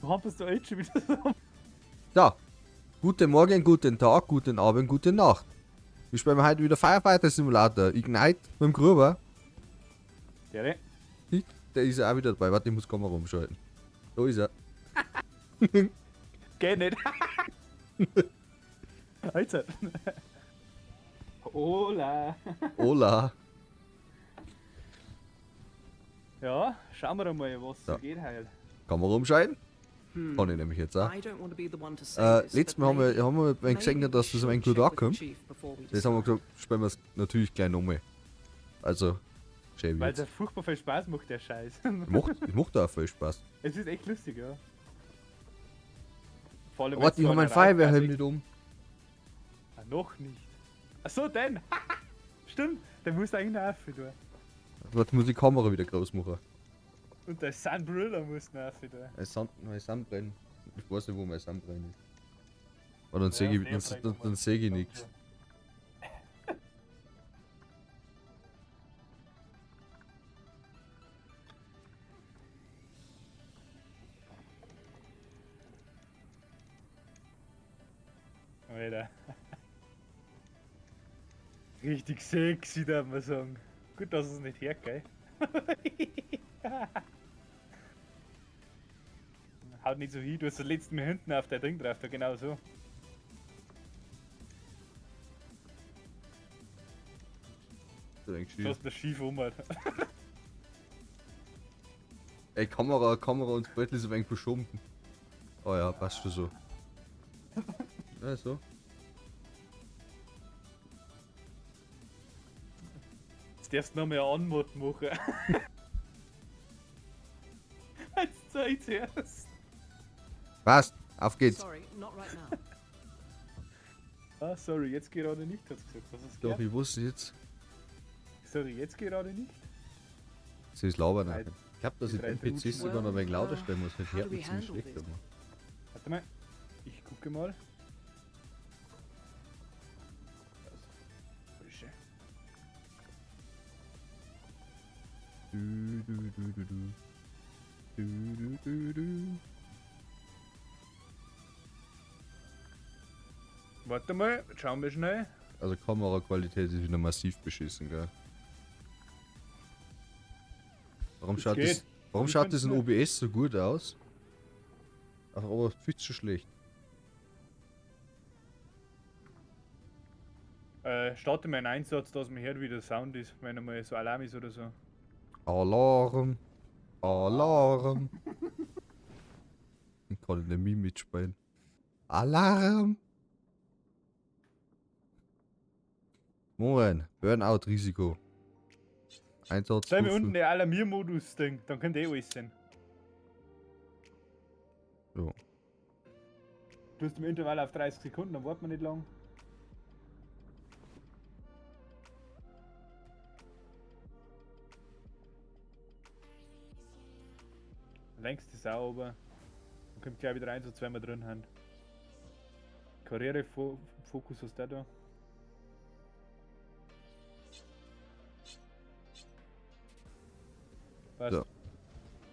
Du hampelst du echt schon wieder so. So, guten Morgen, guten Tag, guten Abend, gute Nacht. Wir spielen heute wieder Firefighter Simulator. Ignite mit dem Gruber. Der, Der ist ja auch wieder dabei. Warte, ich muss Kamera umschalten. Da ist er. Geht nicht. Alter. Hola. Hola. Ja, schauen wir mal, was Ja. so geht heute. Kamera umschalten? Kann ich nämlich jetzt auch. Letztes Mal haben wir gesehen, dass das ein wenig gut ankommt. Das haben wir gesagt, spielen wir es natürlich gleich nochmal. Also, schön Weil es jetzt. ja furchtbar viel Spaß macht, der Scheiß. Macht auch viel Spaß. Es ist echt lustig, ja. Vor allem, Warte, wenn's ich so habe meinen einer Feuerwehrhelm raufpasst. nicht um. Ah, noch nicht. Ach so, den. Stimmt, der muss eigentlich noch auf tun. Warte, muss ich die Kamera wieder groß machen. Und der Sunbrilla muss noch auf tun. Mein Sonnenbrennen. Ich weiß nicht, wo mein Sonnenbrennen ist. Aber dann Ja, sehe ich, auf dann, der dann, dann seh ich nichts. Alter. Richtig sexy, darf man sagen. Gut, dass es nicht hört, gell? Haut nicht so hin, du hast das letzte Mal hinten auf der Ding drauf, da genau so. So ein Du hast das schief um. Alter. Ey, Kamera und das Brettel ist ein wenig verschoben. Oh ja, passt schon so. Ja, so. Jetzt darfst du noch mal eine Anmod machen. Jetzt zeig zuerst. Passt, auf geht's. Sorry, not right now. Ah, sorry, jetzt gerade nicht, hat's gesagt. Was ist Doch, ich wusste jetzt. Sorry, jetzt gerade nicht. Sie ist labern. Drei- Ich glaube, dass die ich drei den PC sogar noch ein wenig lauter stellen muss. Mit How do hört we man ziemlich handle schlecht. this? Aber. Warte mal, ich gucke mal. Frische. Du, du, du, du, du. Du, du, du, du. Warte mal, schauen wir schnell. Also Kameraqualität ist wieder massiv beschissen, gell? Warum Es schaut geht. das, warum Ich schaut find's das in nicht. OBS so gut aus? Ach, aber viel zu schlecht. Starte mal einen Einsatz, dass man hört, wie der Sound ist, wenn einmal so Alarm ist oder so. Alarm! Alarm! Ich kann in der Meme mitspielen. Alarm! Moin, Burnout-Risiko. Einsatz. Stell mir unten den Alarmiermodus-Ding, dann könnt ihr eh alles sehen. So. Du hast im Intervall auf 30 Sekunden, dann wartet man nicht lang. Längst ist auch aber. Dann kommt gleich wieder rein, so zweimal drin haben. Karriere-Fokus hast du da. Passt. So.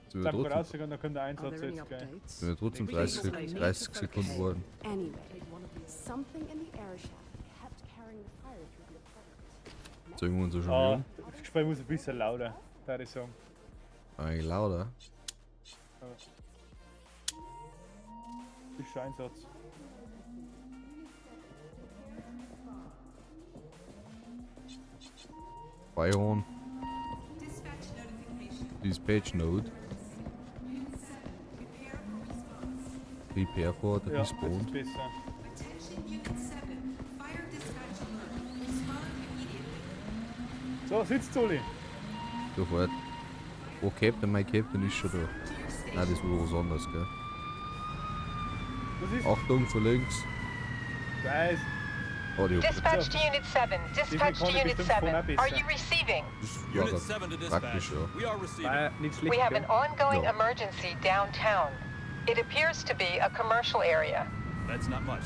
Sind wir Dann trotzdem, rausgegangen, dann kommt der Are Einsatz there any jetzt gleich. updates? sind wir trotzdem 30 Sekunden geworden. Anyway, something in the air shaft kept carrying the fire through the apartment. Zeigen wir uns so schon Ah, um. das Gespräch muss ein bisschen lauter, würde ich sagen. Eigentlich lauter. Ist schon Einsatz. Beihorn. Dispatch Node. Prepare for the Ja, das ist respawn. besser. So, sitzt Uli. Sofort. Oh, Captain, mein Captain ist schon da. Nein, das war was anderes, gell? Was ist? Achtung, von links. Weiß. Oh, die hab Dispatch to Unit 7. Dispatch to Diesmal kann ich Unit bestimmt 7. vorne Are besser. you receiving? Das war Unit grad 7 to dispatch. praktisch, ja. We are receiving. War nicht schlecht. We have an gell? ongoing No. emergency downtown. It appears to be a commercial area. That's not much.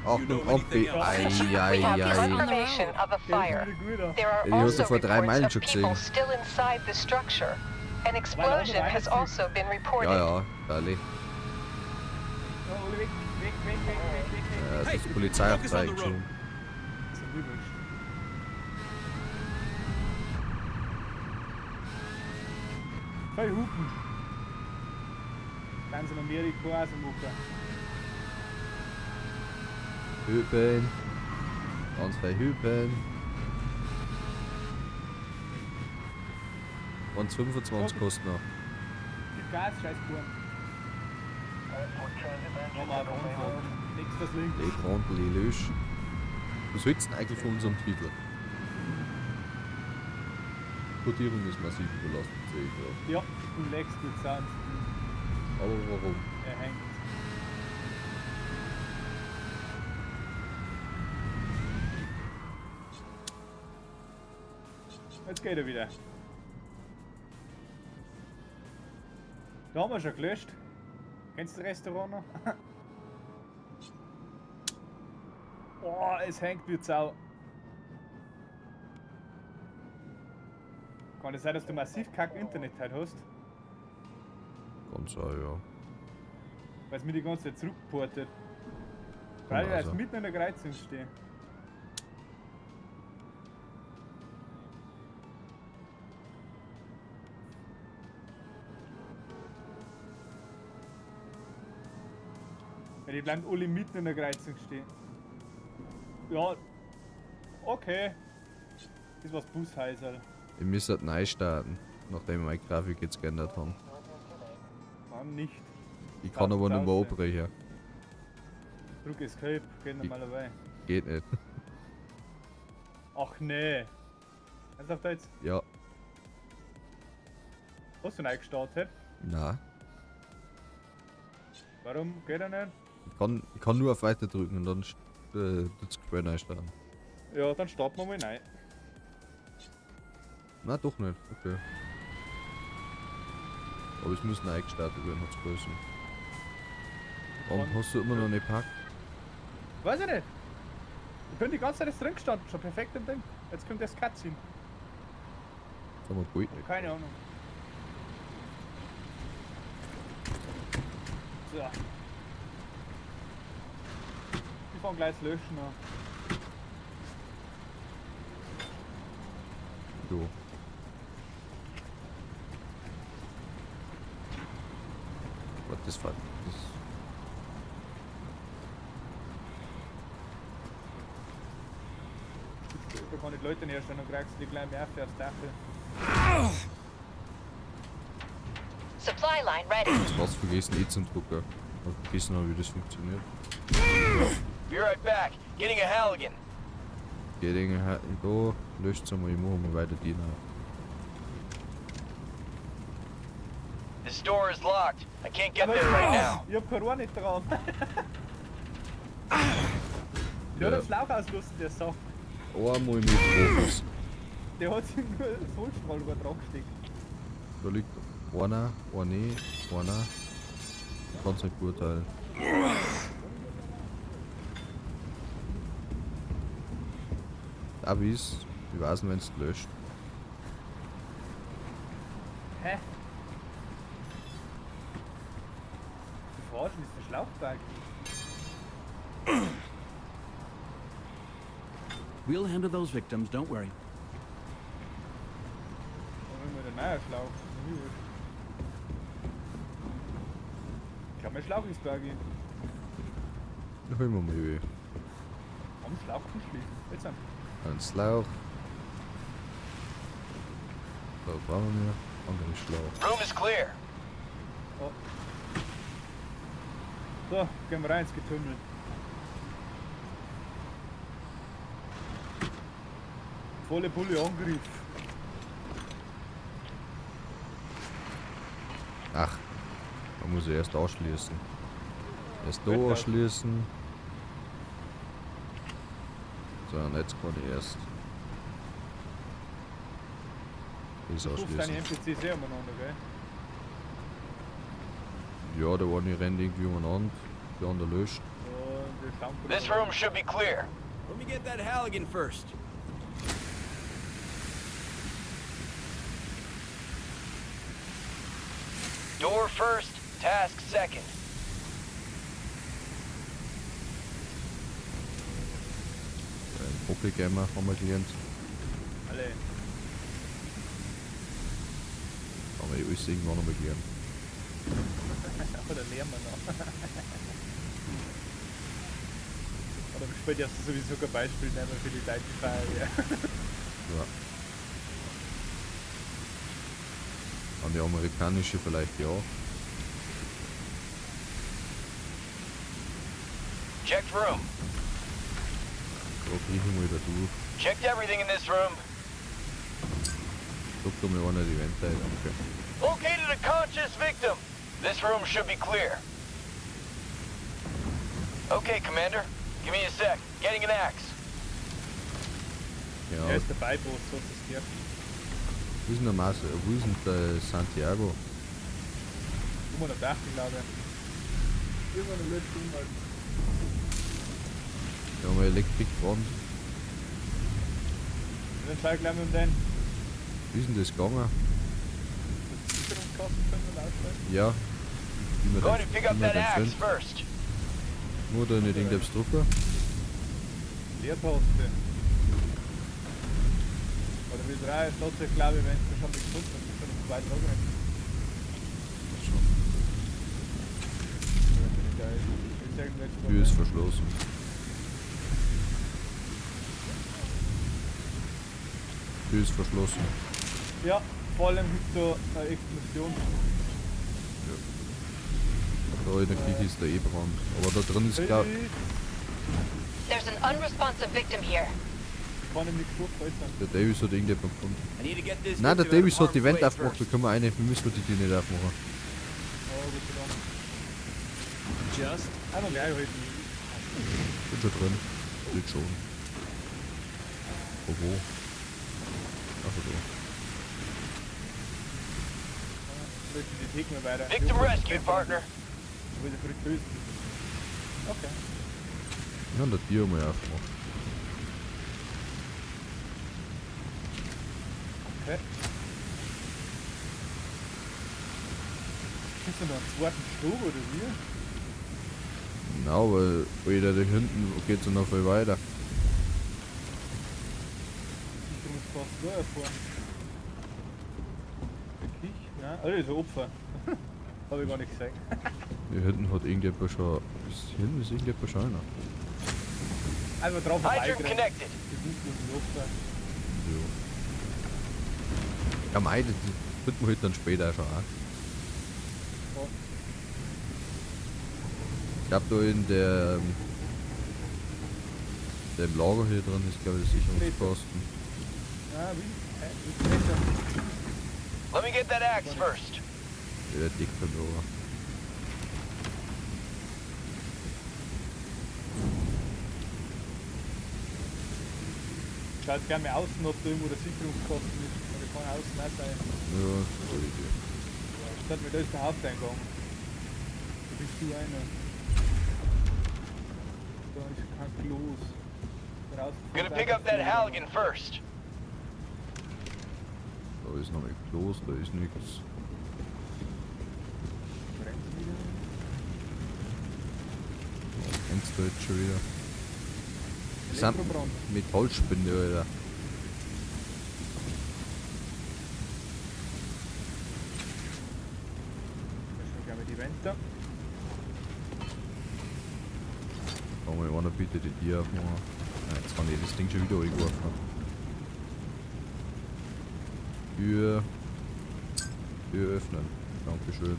You Achtung, know anything Ampe. else? Ei, We ei, have ei. confirmation of a Der ist fire. wieder gut, ah. There are Ja, die hast du also vor drei reports Meilen of schon people gesehen. still inside the structure. An explosion has also been reported. Ja, ja, Dali. Ja, alle weg, weg, weg, weg, weg, weg, weg. Ja, das Hey, ist Polizei focus on the abzeigen road. schon. Das ist mir wurscht. Voll Hupen. Ganz in Amerika auch so machen. Hüpen. Ganz frei hüpen. 1,25 kostet noch. Gib Gas, scheiß Korn. Nochmal runter. Nächstes links. Leg Rondel, lösch. Was willst du denn eigentlich von unserem Titel? Kodierung ist massiv überlastet, sehe ich gerade. Ja, du legst mit Sound. Aber warum? Er hängt. Jetzt geht er wieder. Da haben wir schon gelöscht. Kennst du das Restaurant noch? Oh, es hängt wie Sau. Kann es sein, dass du massiv kack Internet heute hast? Ganz auch, ja. Weil es mir die ganze Zeit zurückportet. Weil ich also. jetzt mitten in der Kreuzung stehe. Ja, die bleiben alle mitten in der Kreuzung stehen. Ja, okay. Das war's Bushäuserl. Ich müsste halt neu starten, nachdem wir meine Grafik jetzt geändert haben. Mann, nicht. Ich kann aber nicht mehr abbrechen. Druck Escape, geht normalerweise. Geht nicht. Ach nee. Ernsthaft jetzt? Ja. Hast du neu gestartet? Na. Warum geht er nicht? Ich kann nur auf Weiter drücken und dann das Gespräch neu starten. Ja, dann starten wir mal neu. Na doch nicht, okay. Aber es muss neu gestartet werden, hat's geheißen. Warum hast du immer noch nicht gepackt? Weiß ich nicht. Ich bin die ganze Zeit jetzt drin gestanden, schon perfekt im Ding. Jetzt kommt erst Cutscene. Das haben wir Gold nicht. Keine Ahnung. So. Ich fang gleich das Löschen an. Jo. What the fuck? Das Da kann ich die Leute näher stellen und kriegst du die kleinen Nerven aufs Dach. Supply line ready. Das war's vergessen, eh zum Drucker. Hab vergessen, wie das funktioniert. Be right back. Getting a Halligan. Getting a da löscht's einmal, ich mach mal weiter die nach. This door is locked. I can't get there right now. Ich hab kein Rohr nicht dran. Der hat den Schlauch auslassen, der Sack. Einmal mit Profis. Der hat sich nur das Hohlstrahlrohr dran gesteckt. Da liegt einer, eine, einer. Ich kann's nicht beurteilen. Da wie's, ich weiß nicht, wenn's löscht. Hä? Die verarschen, ist der Schlauch da. We'll handle those victims, don't worry. Dann nehmen wir den neuen Schlauch. Ist mir wurscht. Ich glaub, mein Schlauch ist buggy. Dann holen wir mal Öl. Am Schlauch anschließen. Jetzt an. Ein Schlauch. Da brauchen wir. Anderen Schlauch. Room is clear. Oh. So, gehen wir rein ins Getümmel. Volle Bulle Angriff. Ach, man muss ja erst ausschließen. Erst da Wird das. ausschließen. So, und jetzt kann ich erst das Du rufst deine ausschließen. NPCs eh umeinander, gell? Ja, der eine rennt irgendwie umeinander, der andere löscht. Und wir schauen This room should be clear. Let me get that Halligan first. Door first, task second. Hockey Gamer haben wir gelernt. Alle. Haben wir eh alles irgendwann einmal gelernt. Oder lernen wir noch. Oder später darfst du sowieso kein Beispiel nehmen für die deutsche Feuerwehr. Ja. An die amerikanische vielleicht ja. Checked room. Da krieg ich mal wieder durch. Checked everything in this room. Guck da mal einer die Wände ein, danke. Located a conscious victim. This room should be clear. Okay, Commander. Give me a sec. Getting an axe. Ja, Er ist dabei, Boss, so ist es gehört. wo ist denn der Mas wo ist denn der Santiago? 180, glaube ich. Irgendwann im letzten Mal. Wir haben Elektrikbrand. Dann schau ich gleich mit dem den. Wie ist denn das gegangen? Das Sicherungskasten können wir ausschalten. Ja. Wie man Going to pick up wie man that den axe findet. first. Nur da nicht irgendetwas drücken. Leertaste. Oder wie drei, trotzdem glaube ich, wenn du schon mal gefunden hast, schon im zweiten Tag rein. Schon. Tür ist verschlossen. Tür ist verschlossen. Ja, vor allem gibt es da eine Explosion. Da in der Küche ist der eh Brand. Aber da drin ist glaub. There's an unresponsive victim here. Kann ich nichts durchhalten. Der Davis hat irgendjemand gefunden. I need to get this Nein, der victim out of Davis hat die harm's Wand way aufgemacht, da first. können wir eine, wir müssen die Tür nicht aufmachen. Oh, Gott sei Dank. Just Einmal gleich halten. Bin schon drin. Nicht schon. Oh, wo? Also da. Löschen die Theken weiter. Victim rescued, partner. Wo ist der Fritteuse? Okay. Ich hab die Tür mal aufgemacht. Okay. Gibt's denn da einen zweiten Stock oder wie? Na, weil Alter, da hinten geht's ja noch viel weiter. Sicherungskasten da erfahren. Der Küche? Nein, oh, das ist ein Opfer. Hab ich gar nicht gesehen. Hier hinten hat irgendjemand schon. Ist, hier hinten ist irgendjemand schon einer. Einfach drauf Hydrant vorbeigerannt. connected. Bewusstlosen Opfer. Ja. Ja, mei, das wird man halt dann später schon auch. Ja. Ich glaube da in der dem Lager hier drin ist glaube ich der Sicherungskasten. Ah, wie? Hä? Wie ist das? Let me get that axe first. Ja, der dick verloren. Schaut gerne mal außen, ob da irgendwo der Sicherungskasten ist. Oder kann außen auch sein. Ja, das ist eine gute Idee. Statt mir, da ist der Haupteingang. Da bist du einer. Da ist kein Klos. Draußen Gonna pick up that Halligan first. Da ist noch ein Klos, da ist nichts. Brennt's wieder? Da brennt's da jetzt schon wieder. Das sind Elektrobrand. Metallspinde, Alter. Da ist schon, glaube ich, die Wände. Kann mal einer bitte die Tür aufmachen. Nein, jetzt kann ich das Ding schon wieder eingeworfen. Tür. Tür öffnen. Dankeschön.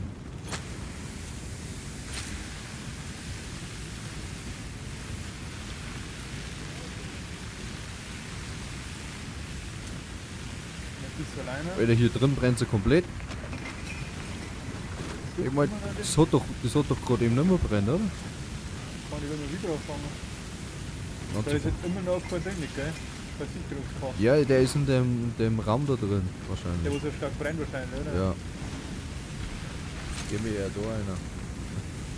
Dann bist du alleine. Alter, hier drin brennt sie komplett. Ich mein, das hat doch gerade eben nicht mehr brennt, oder? Kann ich immer wieder anfangen. Da ist jetzt immer noch kein Ding, gell? Kein Sicherungskasten. Ja, der ist in dem Raum da drin, Der, wahrscheinlich. wo so stark brennt wahrscheinlich, oder? Ja. Geh mir ja da einer.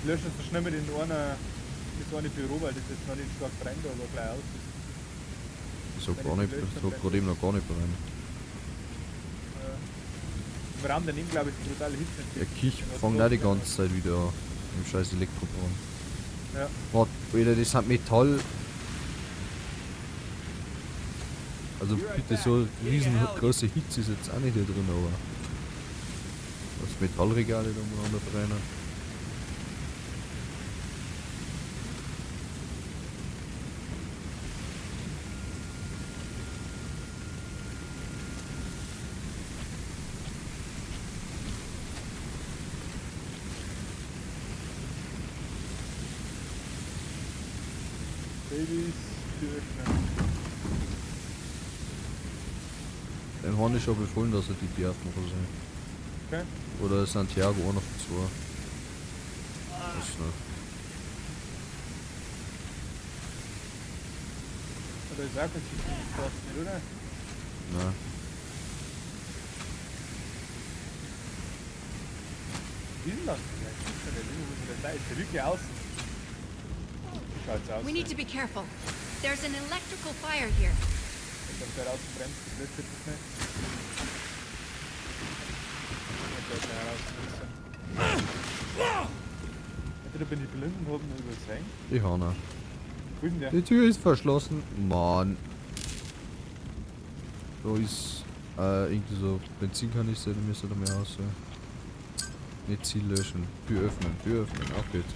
Löschen so schnell mit den einen, das eine Büro, weil das jetzt noch nicht stark brennt, aber gleich aus ist. Das hat Wenn gar ich nicht, die lösche, das dann hat gerade eben noch gar nicht brennt. Im Raum daneben, glaube ich, ist brutale Hitze. Der Kich fängt auch die ganze Zeit wieder an. Im scheiß Elektrobrand. Ja. Warte, Alter, das sind Metall. Also bitte, so riesengroße Hitze ist jetzt auch nicht hier drin, aber das Metallregale da umeinander brennen. Babys, Tür öffnen. Dem habe ich schon befohlen, dass er die Tür aufmachen soll. Okay. Oder Santiago, einer von zwei. Weiß nicht. Da ist auch kein Sicherungskasten, nicht, oder? Nein. Wie ist denn das? Ja, ich guck schon nicht, irgendwo muss der sein. Ist der wirklich außen? Wie schaut's aus? We need to be careful. There's an electrical fire here. Ich glaub, der draußen brennt, das löscht jetzt nicht. Ich glaub, der draußen ist. Entweder bin ich blind und hab ihn übersehen. Ich hab ihn. Wo ist denn der? Die Tür ist verschlossen. Mann. Da ist irgendwie so Benzinkanister, die müsste da mehr aussehen. Nicht Ziel löschen. Tür öffnen, Tür öffnen. Auf geht's.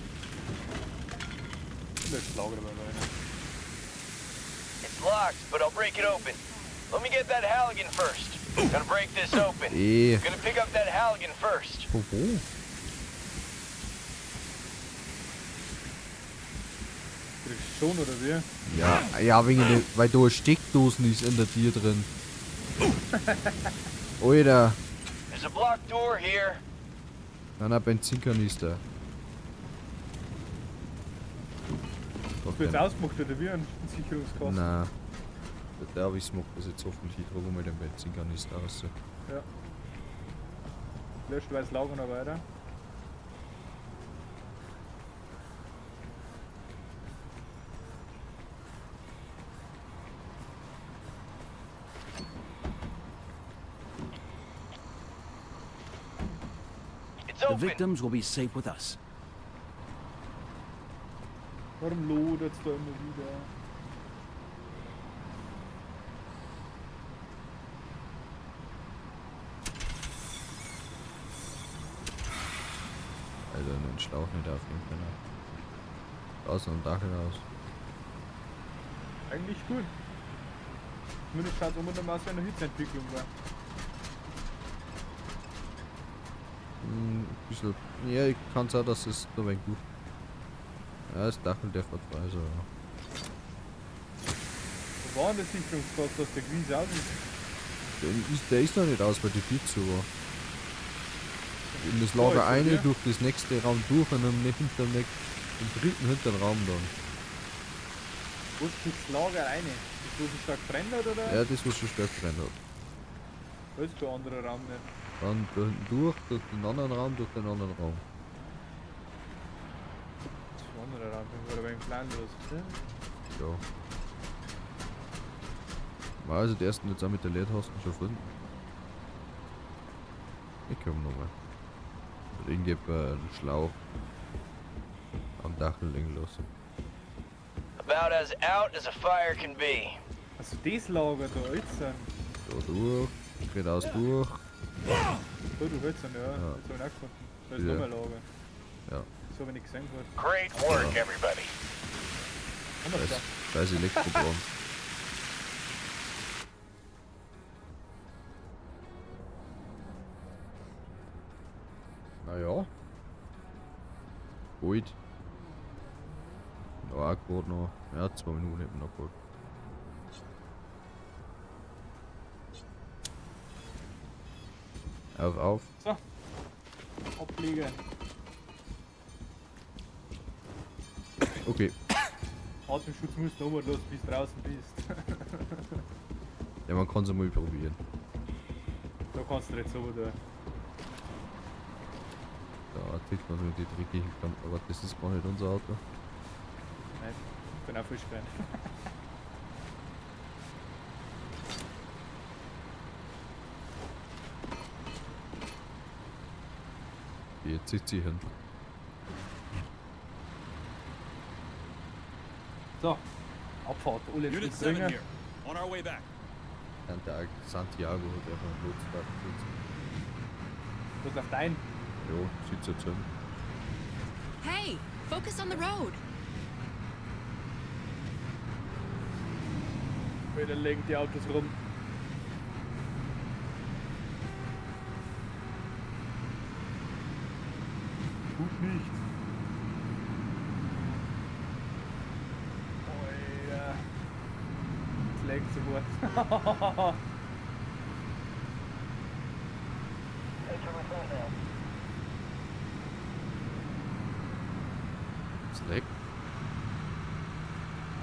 Der Schlager dabei rein. It's locked, but I'll break it open. Let me get that Halligan first. Gonna break this open. Eh. Gonna pick up that Halligan first. Wo, wo? Kriegst du schon, oder wie? Ja, ja, wegen der, weil da Steckdosen ist in der Tür drin. Alter. There's a blocked door here. Nein, nein, Benzinkanister. Hast du jetzt ausgemacht, oder wie? Einen Sicherungskasten? Nein. Der Darwis macht das jetzt hoffentlich. Ich trage mal den Benzinkanister raus. Ja. Löscht weiß Lager noch weiter. It's The open. victims will be safe with us. Warum lodert's da immer wieder? Alter, den Schlauch nicht aufnehmen können. Raus und Dackel raus. Eigentlich gut. Zumindest schaut es unter aus wie eine Hitzeentwicklung war. Ein bisschen. Ja, ich kann sagen, dass es noch ein wenig gut. Ja, das Dackel der fährt frei, so. Ja. Wo war denn der Sicherungskasten, dass der Gewiss aus ist? Der ist noch nicht aus, weil die Tür zu war. In das Lager Oh, ist eine, der? durch das nächste Raum durch und dann hinter dem im dritten hinteren Raum dann. Wo ist das Lager eine? Das, wo sich stark brennt hat, oder? Ja, das, was schon stark brennt hat. Da ist kein anderer Raum nicht. Dann da hinten durch, durch den anderen Raum, durch den anderen Raum. Das ist ein anderer Raum, bin gerade ein wenig planlos. Ja. War also die ersten jetzt auch mit der Leertasten schon gefunden. Ich komm nochmal. Irgendjemand einen Schlauch am Dach liegen lassen. About as out as a fire can be. Also das Lager da, jetzt sind. Da durch, geradeaus durch. Da du jetzt sind, ja. Ja. Jetzt hab ich auch gefunden. Da ist Ja. nochmal ein Lager. Ja. Das hab ich nicht gesehen gehabt. Great work, everybody. Haben wir's Scheiß, da. scheiß Elektrobrand. Naja. Gut. Ja, gerade noch. Ja, 2 Minuten hätten wir noch geholt. Auf, auf. So. Ablegen. Okay. Atemschutz musst du nochmal los, bis du draußen bist. Ja, man kann es mal probieren. Da kannst du jetzt oben da. Da kriegt man so die dreckige Kante, aber das ist gar nicht unser Auto. Nein, ich bin auch frisch rein. Jetzt zieht sie hin. So. Abfahrt, alle Unit Stück 7 dringen. here. On our way back. Santiago hat einfach einen Lotsen. Was auf dein? Ja, sieht jetzt hin. Hey, focus on the road. Wieder legen die Autos rum. Gut nicht. Alter. Das legt sofort. Das leckt.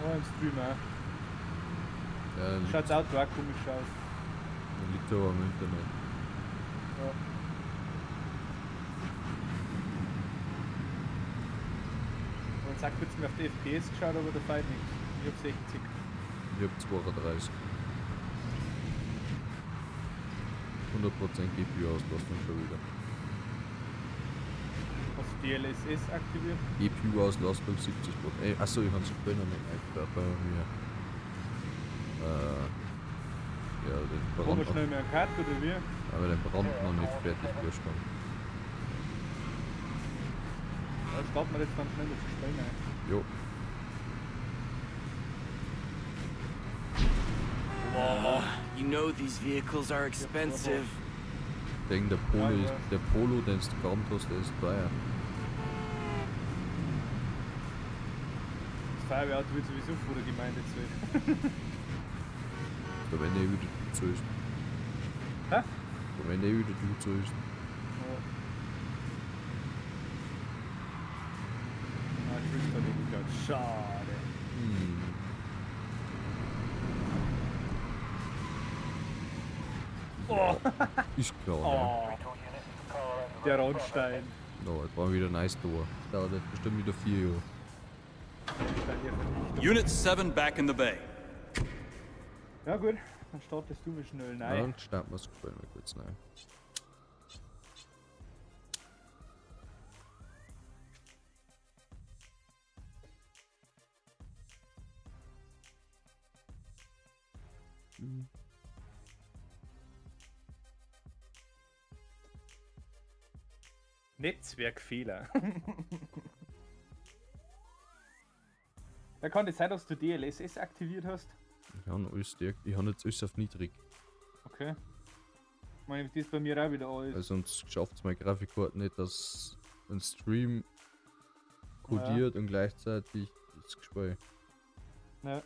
Oh, im Stream auch. Ja, liegt, Schaut das Auto auch komisch aus. liegt aber am Internet. Ja. Und sag kurz mir auf die FPS geschaut, aber da fällt nichts. Ich hab 60. Ich hab 32. 100% GPU-Auslastung schon wieder. Hast du DLSS aktiviert? GPU-Auslastung 70%. Ey, achso, ich hab's vorhin noch nicht eingesperrt bei mir. Ja, den Brauchen wir Brand, schnell mehr einen Cut oder wie? aber den Brand noch nicht fertig gelöscht haben. Ja, starten wir jetzt dann schnell mit Spielen ein. Jo. You know these vehicles are expensive. Ich denke, der Polo, Ja, ist, ja. der Polo, den du gerammt hast, der ist teuer. Das Feuerwehrauto wird sowieso vor der Gemeinde zahlt. Da wenn der wieder du zahlst. Hä? Da wenn der wieder du zahlst. Ja. Ah, Tristan hat eh geklaut. Schade. Hm. Oh. Ist klar, ne? Oh. Der Randstein. No, jetzt brauchen wir wieder ein neues Tor. Dauert jetzt bestimmt wieder 4 Jahre. Randstein der Vernichtung. Unit 7 back in the bay. Ja gut, dann startest du mal schnell rein. Dann starten wir das Spiel mal kurz rein. Netzwerkfehler. Da kann es sein, dass du DLSS aktiviert hast. Ich habe alles ich hab jetzt alles auf niedrig. Okay. Ich meine, das ist bei mir auch wieder alles. Weil sonst schafft es meine Grafikkarte nicht, dass ein Stream kodiert und gleichzeitig das Gespräch. Ja.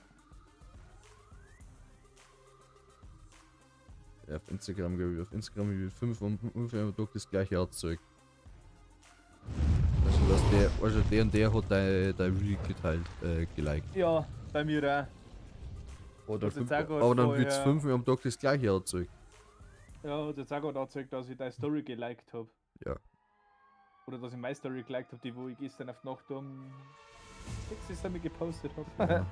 Ja, auf Instagram, glaube ich, auf Instagram wie 5 und ungefähr am Tag das gleiche angezeigt. Also, dass der, also der und der hat dein Reel geteilt, geliked. Ja, bei mir auch. Oder Also fünf, jetzt auch grad aber dann wird's vorher- 5 am Tag das gleiche angezeigt. Ja, hat jetzt auch gerade angezeigt, dass ich deine Story geliked hab. Ja. Oder dass ich meine Story geliked hab, die wo ich gestern auf die Nacht um 6 ist damit gepostet hab. Ja.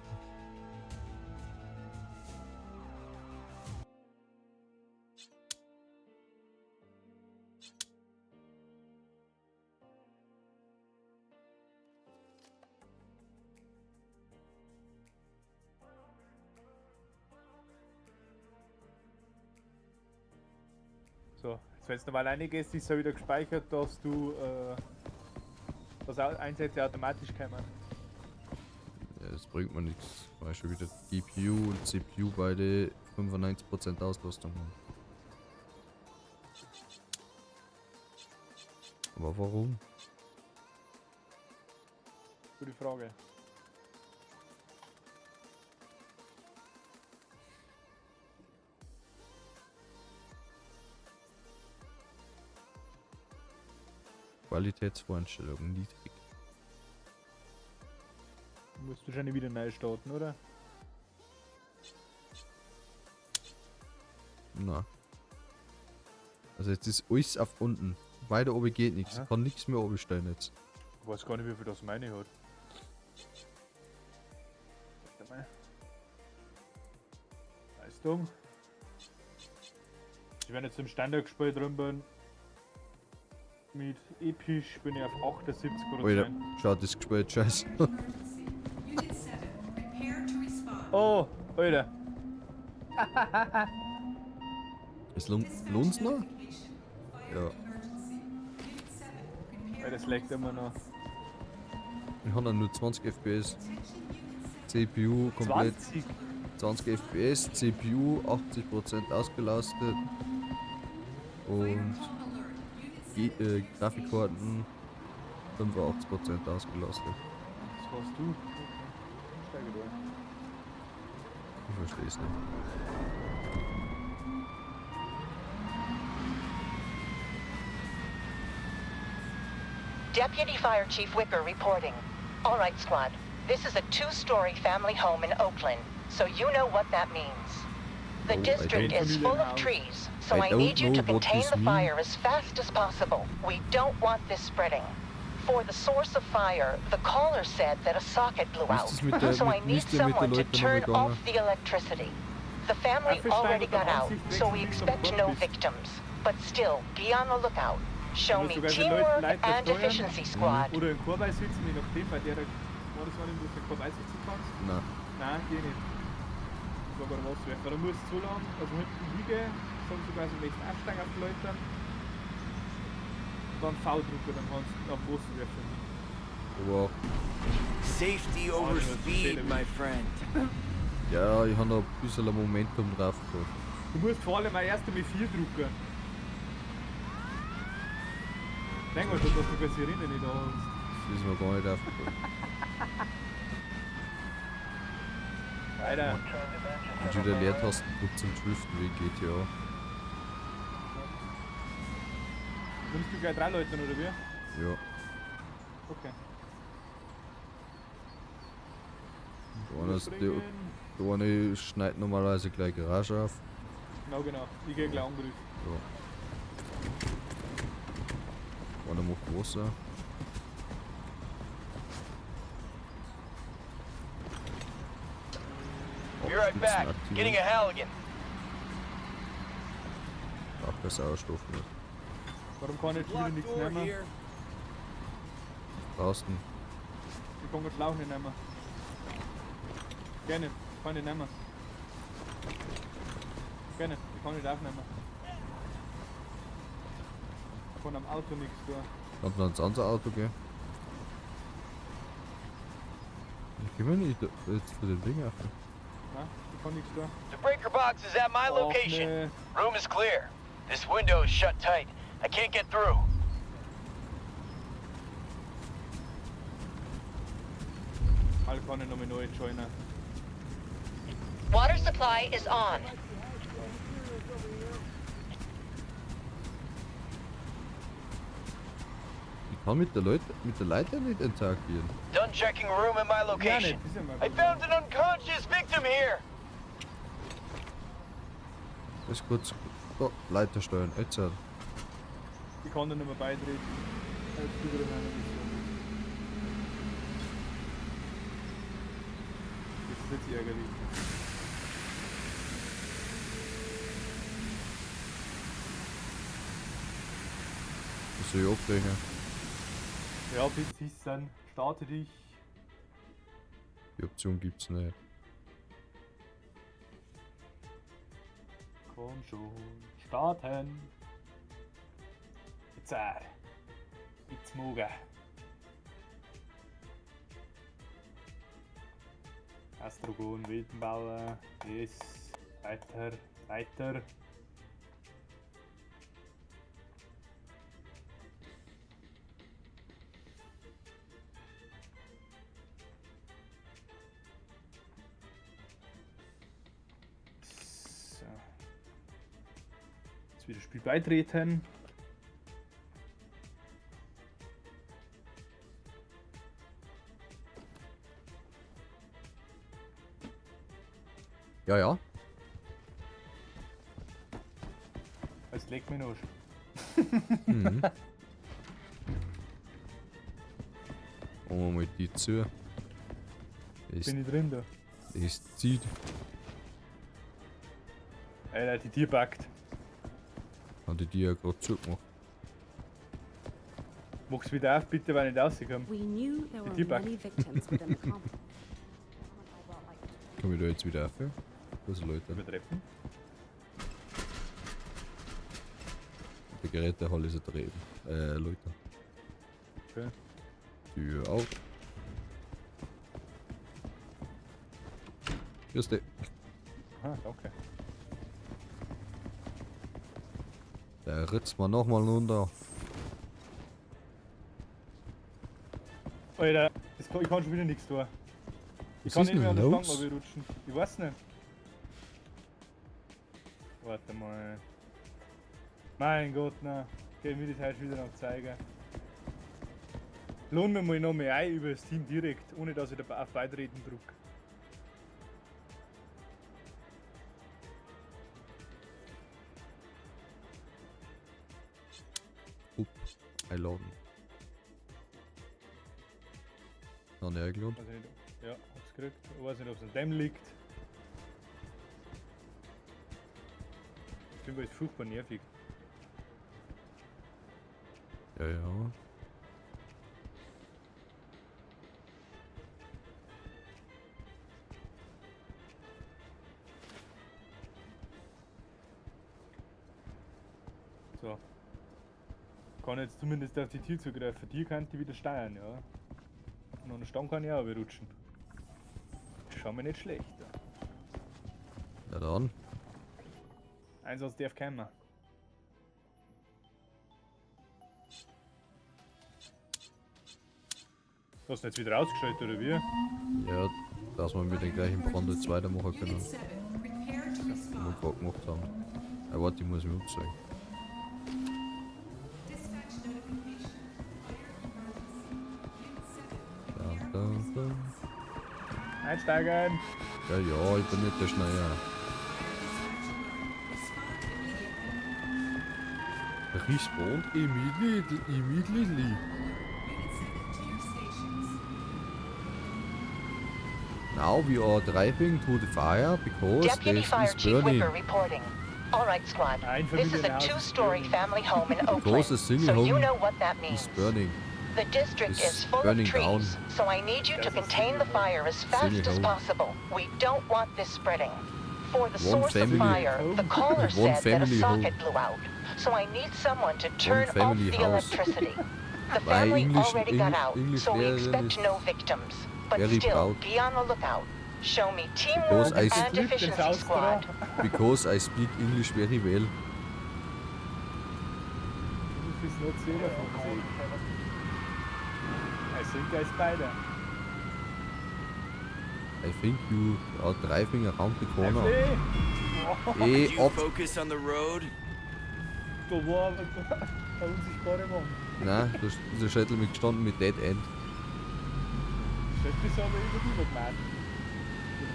So, jetzt wenn du normal reingehst, ist ja wieder gespeichert, dass du dass Einsätze automatisch kommen. Ja, das bringt mir nichts, weil schon wieder GPU und CPU beide 95% Auslastung haben. Aber warum? Gute Frage. Qualitätsvoreinstellung niedrig. Du musst wahrscheinlich wieder neu starten, oder? Na. Also jetzt ist alles auf unten. Weiter oben geht nichts. Aha. Kann nichts mehr oben stellen jetzt. Ich weiß gar nicht, wie viel das meine hat. Warte mal. Leistung. Ich werde jetzt im Standard gespielt drin bin. Mit Episch bin ich auf 78%. Alter, schau, das gespielt, scheiße. Oh, Alter. Es lohnt's noch? Ja. Weil das leckt immer noch. Ich habe nur 20 FPS. CPU komplett 20? 20 FPS, CPU 80% ausgelastet. Und Grafikkarten 85% ausgelastet. Das warst du. Okay. Steige da. Ich verstehe es nicht. Deputy Fire Chief Wicker reporting. All right, squad. This is a 2-story family home in Oakland, so you know what that means. The Oh, I district don't- is full of trees, so I I need don't you to know what contain this the fire means. as fast as possible. We don't want this spreading. For the source of fire, the caller said that a socket blew Wie ist out, das mit der- so I mit- wie need ist denn mit der someone to Leute turn nochmal off gegangen? the electricity. The family Apfelstein already und am got out, Ansicht so we wechseln, bis du am expect Bord no bist. victims. But still, be on the lookout. Show Du me musst sogar die teamwork Leute and steuern. efficiency, squad. Oder in Korb sitzen, je nachdem, bei der war das eine, wo du in Korb sitzen kannst. Nein. Nein, die nicht. Das war bei der Wasserwerfer. Da musst du so lang, also hinten liege, sagen sogar, du möchtest aufsteigen auf die Leute. Und dann V drücken, dann kannst du am Wasserwerfer hin. Aber auch. Safety over Oh, das ist speed, schön. my friend. Ja, ich habe da ein bisschen ein Momentum drauf gehabt. Du musst vor allem auch erst einmal 4 drücken. Denk mal schon, dass du keine Sirene nicht da hast. Das ist mir gar nicht aufgefallen. Weiter. Und wieder Leertastendruck zum Driften wie GTA. Nimmst du gleich 3 Leute oder wie? Ja. Okay. Der eine, ist, der eine schneidet normalerweise gleich Garage auf. Genau, genau. Ich geh gleich Angriff. Ja. Einer macht Wasser. Be right back. Abstützen Getting a aktiviert. Halligan. Auch kein Sauerstoff mehr. Warum kann ich jetzt wieder Locked nichts door nehmen? here. Draußen. Ich kann den Schlauch nicht nehmen. Gerne, kann ich nehmen. Gerne, ich kann nicht aufnehmen. Ich kann am Auto nichts tun. Kannst du ans andere Auto gehen? Ich geh mir nicht jetzt für den Ding auf. Nein, ich kann nichts tun. The breaker box is at my Och, location. nee. Room is clear. This window is shut tight. I can't get through. Alle kann ich nochmal neu joinen. Water supply is on. Ich kann mit der Leiter nicht interagieren. Done checking room at my location. nicht, das ist ja mal I gut. found an unconscious victim here. Das ist kurz. Da, Leiter steuern, jetzt. Ich kann da nicht mehr beitreten. Jetzt wieder in einer Mission. Das ist jetzt ärgerlich. Das soll ich abbrechen. Ja, bitte dann. Starte dich. Die Option gibt's nicht. Komm schon. Starten. Jetzt. Jetzt morgen. Astrogon, Wildenbauer. Yes. Weiter, weiter. So. Jetzt wieder Spiel beitreten. Ja, ja. Es legt mich noch. Mhm. Machen wir mal die zu. Das, Bin ich drin da? das zieht. Alter, die Tür backt. Hat die Tür ja gerade zugemacht. Mach's wieder auf, bitte, weil ich nicht rauskomme. We knew there Die were Tür backt. many victims within the complex. Komm ich da jetzt wieder auf? Was Leute? Übertreffen. der Gerätehalle ist er drüben. Leute. Okay. Tür auf. Grüß dich. Aha, danke. Da ritzt man nochmal runter. Alter, das kann, ich kann schon wieder nichts tun. Ich Was kann ist nicht mehr an denn der los? Stange rutschen. Ich weiß nicht. Warte mal. Mein Gott, na. Geh mir das heute wieder noch zeigen. Lohn mir mal noch mehr ein über das Team direkt, ohne dass ich dabei auf Beitreten drück. Upp, einladen. Noch nicht eingeladen. Weiß ich nicht, ja, hab's gekriegt. Ich weiß nicht, ob es an dem liegt. Ich finde es furchtbar nervig. Ja, ja. So. Kann jetzt zumindest auf die Tür zugreifen. Die kann die wieder steuern, ja. Und an der Stange kann ich auch rutschen. Schau mir nicht schlecht. Na dann. Einsatz darf kommen. Hast du jetzt wieder ausgeschaltet oder wie? Ja, dass wir mit den gleichen Brand jetzt weitermachen können. Die wir gerade gemacht haben. Ja, warte, ich muss mich umzeigen. Da, da, da. Einsteigen! Ja, ja, ich bin nicht der Schneier. Respond immediately. Immediately. Now we are driving to the fire because Deputy this Fire is Chief burning. Whipper reporting. All right, squad. This is a two-story family home in Oakland, Because the single so you home know what that means. is burning. The district Is is full of burning trees, down. so I need you to contain the fire as fast Single as home. possible. We don't want this spreading. For the One source of family- fire, the caller One said that a family socket home. blew out, so I need someone to turn off family the house. electricity. The My family English- already got out, English so we Lehrerin expect is no victims. But very still, proud. be on the lookout. Show me Because teamwork I and efficiency, squad. Because I speak English very well. Das ist not 10 von 10. I think I spider. I think you are driving around the corner. Hey. Eh, Could you ab. focus on the road? Da war aber der unsichtbare Mann. Nein, da ist der Schädel mit gestanden mit Dead End. Das ist aber über gemacht.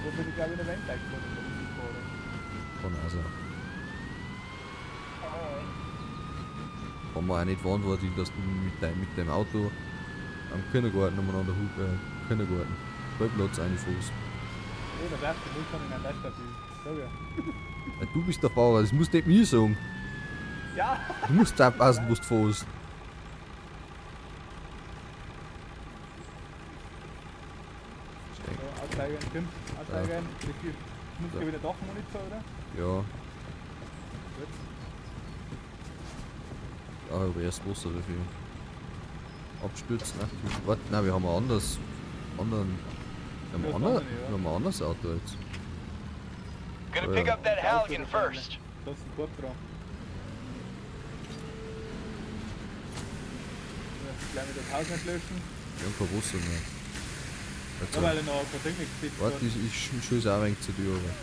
Da bin ich glaube ich in der Wand reingefahren, der unsichtbare. Kann auch sein. Kann man auch nicht verantwortlich, dass du mit deinem Auto am Kindergarten umeinander Kindergarten, Spielplatz reinfährst. Oh, da darf ich nicht, kann ich nicht weiterspielen. Sag ja. Ja, du bist der Fahrer, das musst nicht mir sagen. Ja! Du musst aufpassen, wo du fährst. So, aussteigen, Tim, aussteigen. Ja. Du musst ja wieder Dachmonitor, oder? Ja. Gut. Ja, aber erst Wasser dafür. Abstürzen, ne? Warte, nein, wir haben ein anderes. Anderen. Wir haben Ja, ein das anderes, andere, ja. wir haben ein anderes Auto jetzt. Gonna Oh, pick ja. up that Halligan first. Da ist ein Korb dran. Ja, gleich mit das Haus nicht löschen. Wir haben kein Wasser mehr. Ja, weil ich noch kein Ding nicht gesetzt Warte, habe. ich schieße auch ein wenig zu dir, aber.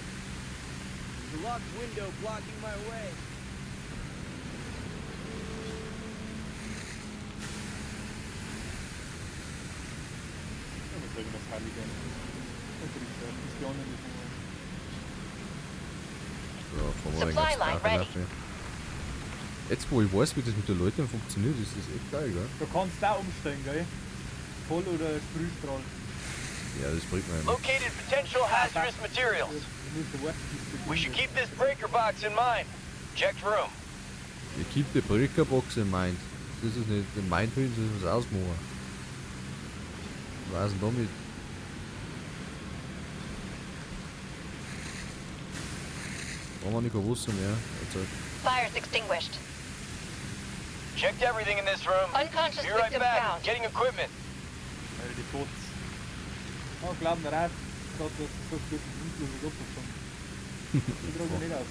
The locked window blocking my way. Ja, was soll ich das Halligan? Das ist ja nicht mehr. So, fahren wir ein wenig Supply aufs line Dach ready. rauf. Jetzt, wo ich weiß, wie das mit den Leuten funktioniert, ist das echt geil, gell? Da kannst du auch umsteigen, gell? Voll oder Sprühstrahl. Ja, das bringt mir ja nichts. Located potential hazardous materials. Du musst warten, bis du We should keep this breaker box in mind. Checked room. You keep the breaker box in mind. Das ist nicht in mind das ist was ausmachen. Was ist denn damit? Brauchen wir nicht kein Wasser mehr. Also, Fire's extinguished. Checked everything in this room. Unconscious Be right victim back. found. Getting equipment. Alter, die Bots. Oh, glauben der Rat, dass das so gut bewusstloses Opfer kommt. Ich trage nicht aus.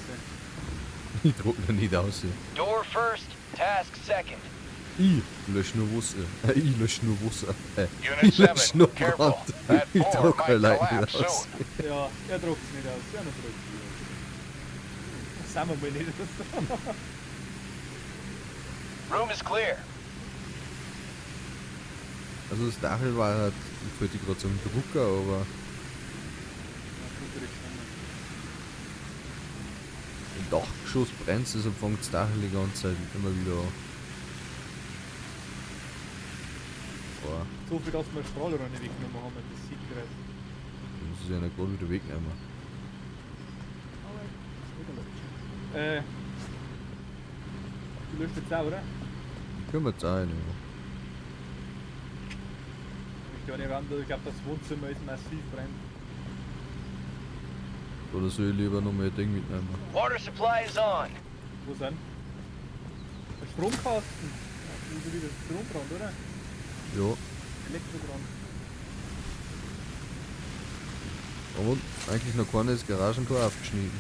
Ich druck noch nicht aus. Door first, task second. Ich lösch nur Wasser. Ich lösch nur Wasser. Unit Ich lösch 7, nur careful. Brand. That Ich floor druck might keine Leute collapse nicht aus. soon. Ja, er druckt's nicht aus. Ja, dann druckt's nicht aus. Das sind wir mal nicht. Room is clear. Also das Dachel war halt, ich wollte gerade sagen Drucker, aber im Dachgeschoss brennt es und fängt das Dachel die ganze Zeit immer wieder an. Boah, So viel, dass wir Strahlrohre weggenommen haben, das sieht gerade. da muss ich ja noch gerade wieder wegnehmen. Du löscht jetzt auch, oder? Können wir jetzt auch nicht. Ich glaube, ich glaub, das Wohnzimmer ist massiv brennt. Oder soll ich lieber noch mal ein Ding mitnehmen? Water supply is on. Wo sind? Der Stromkasten. Ja, ist wieder Strombrand, oder? Ja, Elektrobrand. aber eigentlich noch keiner das Garagentor aufgeschnitten.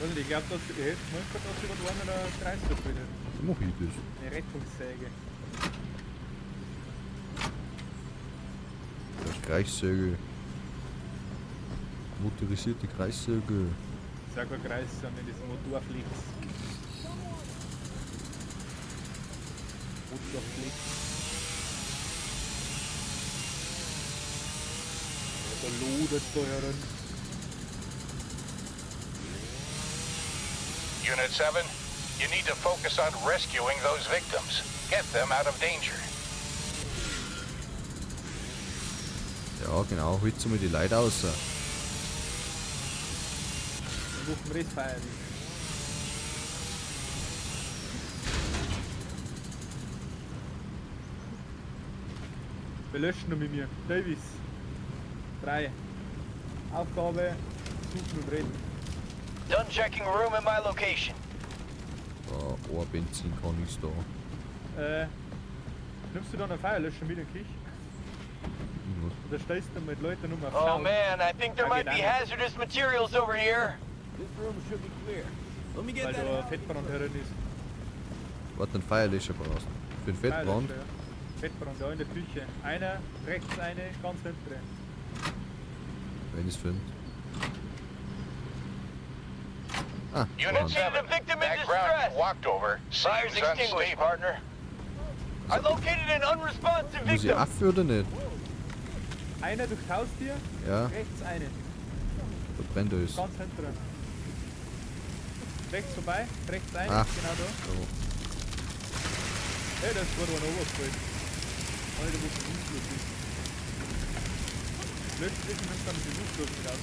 Weiß nicht, ich glaube, dass die Hälfte mal dass über einer der Kreis gebildet. So mach ich das. Eine Rettungssäge. Der Kreissäge. Motorisierte Kreissäge. Das ist ja kein Kreis, sondern das Motorflex. Motorflex. Ja, da lodert da herin. Unit 7, you need to focus on rescuing those victims. Get them out of danger. Ja, genau, holst du mir die Leute raus. Dann machen wir das feierlich. Wir löschen noch mit mir. Davis. 3. Aufgabe, suchen und retten. Done checking room at my location. Da, ein Benzin kann ich da. Nimmst du dann einen Feuerlöscher mit in die Küche? Was? Oder stellst du mit Leuten um auf Oh Schaum? man, I think there Ja, might geht be auch nicht. hazardous materials over here. This room should be clear. Let me get Weil that. da ein Fettbrand herin ist. Warte, einen Feuerlöscher brauchst du. Für den Fettbrand? Feuerlöscher, ja. Fettbrand, ja, in der Küche. Einer, rechts eine, ganz hinten. Wenn ich's finde. Ah, Unit vorhanden. 7, Victim in that ground distress. you walked over Fire's seems extinguished, unstable. partner. I located an unresponsive Muss ich victim. Affe oder nicht? Einer durchs Haustier, Ja, rechts eine, da brennt alles. ganz hinten. Rechts vorbei, rechts eine, Ah. genau da. So. Hey, da ist gerade einer runtergefallen. Alter, wo bewusstlos ist. Löscht sich und nimmt dann bewusstlos mit raus.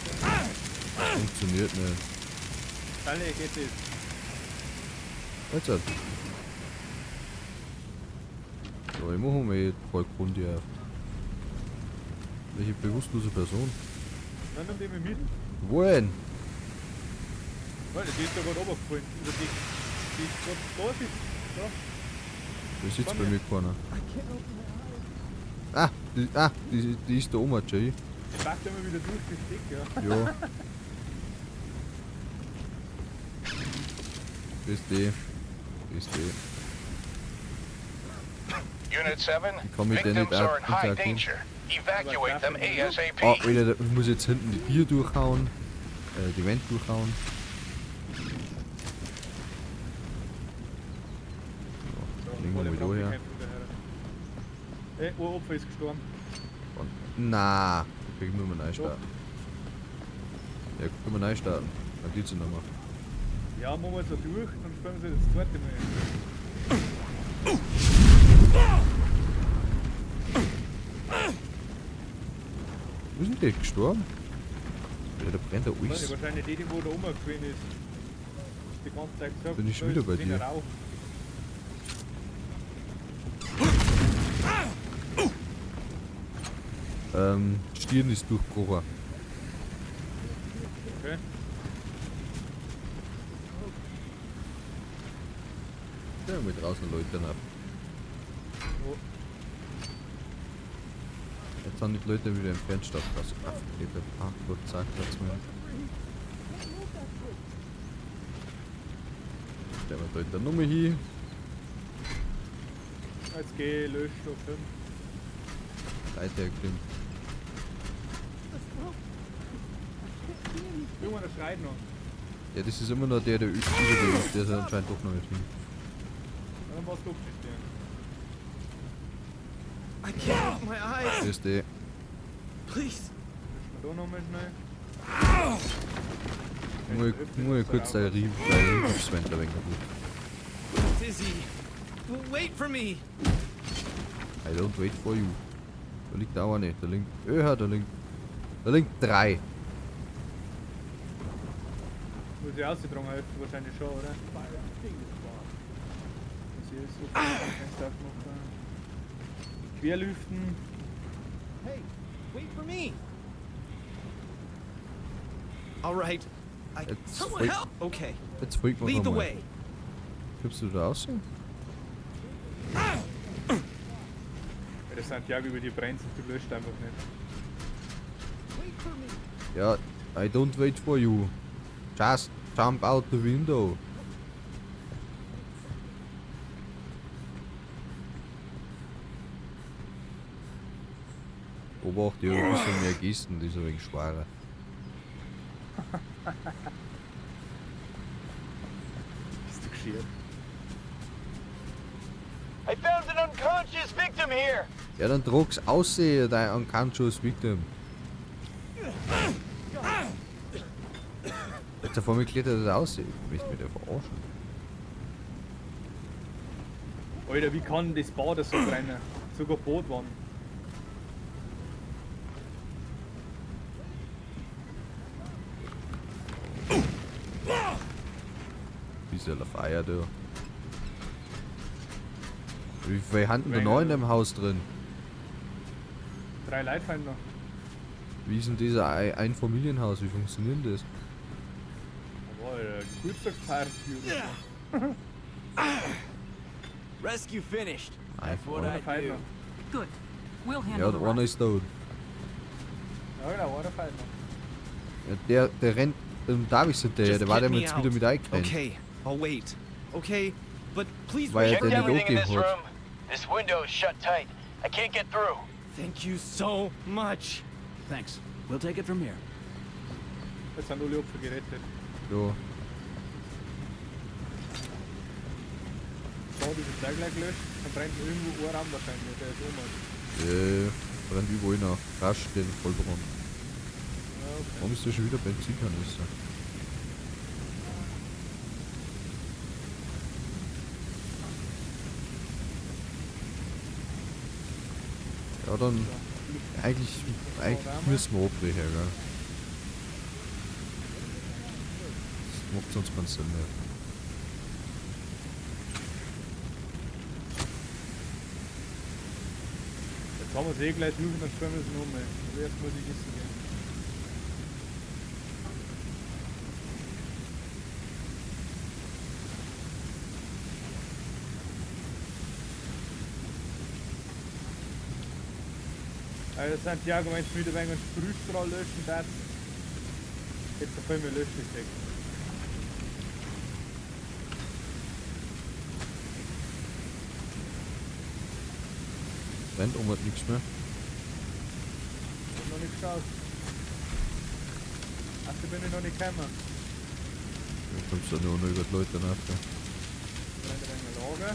Funktioniert nicht. Alle, geht das. Jetzt halt. So, ich mache mal Balkon hier auf. Welche bewusstlose Person? Dann nimm die mal mit. Wo denn? Alter, die ist da gerade runtergefallen. Über die, die ist gerade da sitzt. Da. Da sitzt bei mir keiner. Ah, die ist da oben, Jay. Die packt immer wieder durch das Deck, ja. Ja. Das ist die. Das ist die. Unit 7, Ich kann mit der nicht victims are in high interagieren. danger. Evacuate them ASAP. Oh, Alter, ich muss jetzt hinten die Tür durchhauen. Die Wand durchhauen. So, legen wir volle mal da her. Brandbekämpfung da her. Ey, ein Opfer ist gestorben. Und, na, okay, ich muss mal neu starten. Ja, können wir neu starten. Dann geht's ja nochmal. Ja, machen wir so durch, dann spielen wir sie das zweite Mal. Wo sind die gestorben? Ja, da brennt ja Weiß nicht, alles. wahrscheinlich die, die wo da oben gewesen ist. Die ganze Zeit gesagt, Bin ich schon da wieder ist bei grüner dir. Rauch. Stirn ist durchgebrochen. Okay. Ja, mit draußen Leute ab. Wo? Jetzt haben die Leute wieder im Fernstart. Also, ach, Gott, sag das mir. Stellen wir da in der Nummer hier. Jetzt geh, Löschstoff 5. Leiter erklimmt. Irgendwann der schreit noch. Ja, das ist immer noch der, der über dir ist. Der ist anscheinend doch noch nicht hin. Ja, dann war's doch nicht der. I can't open my eyes. Das ist der. Please. Löschen wir da nochmal schnell. Nur kurz der Riebswendler weg. Dizzy. Wait for me. I don't wait for you. Da liegt auch nicht. Da liegt. Ja, da liegt. Da liegt 3. Muss ich ausgetragen helfen, wahrscheinlich schon, oder? Muss ich so Fenster aufmachen. Querlüften. Hey, wait for me. All right. Jetzt Someone help. Okay. Jetzt folgt man Lead the nochmal. way. Kommst du da raus? Ja, der Santiago über die brennt und du löscht einfach nicht. Ja, I don't wait for you. Just jump out the window. Obacht, die hat ein bisschen mehr Gesten, die ist ein wenig schwerer. Bist du geschert? I found an unconscious victim here. Ja, dann trag's aussehen, dein unconscious victim. Jetzt vor mir klettert er aus. Ich möchte mich da verarschen. Alter, wie kann das Bad so brennen? Sogar Bootwand. Bisschen Feier da. Wie viele Handen da noch in dem Haus drin? 3 Leute fehlen noch. Wie ist denn dieser Einfamilienhaus? Wie funktioniert denn das? Aber Geburtstagsparty oder so. Rescue finished. That's what Einfach. I do. Good. We'll handle Ja, the einer rest. ist da. Ja, genau, einer fehlt noch. Ja, der rennt dem Davis hinterher, der war Just der get me jetzt wieder out. mit eingerannt. Okay, I'll wait. Okay, but please Weil wait. er Checked den nicht everything in aufgegeben this hat. room. This window is shut tight. I can't get through. Thank you so much. Thanks. We'll take it from here. Jetzt sind alle Opfer gerettet. Ja. So, das ist auch gleich gelöscht. Dann brennt irgendwo ein Raum wahrscheinlich, der ist oben. Brennt überall noch. Rasch, der ist voll gebrannt. Ja, okay. Warum ist da schon wieder Benzinkanister? Ja, dann eigentlich müssen wir abbrechen, gell? Das macht sonst keinen Sinn mehr. Jetzt haben wir es eh gleich durch und dann spielen wir es nochmal. Aber erst muss ich essen gehen. Also Santiago, wenn du wieder ein wenig einen Sprühstrahl löschen darfst, jetzt auf einmal Löscheffekt. Brennt um nichts mehr. Ich hab noch nicht geschaut. Ach, da bin ich noch nicht gekommen. Dann kommst du nur noch über die Leute nach. Ja. Brennt ein wenig Lager.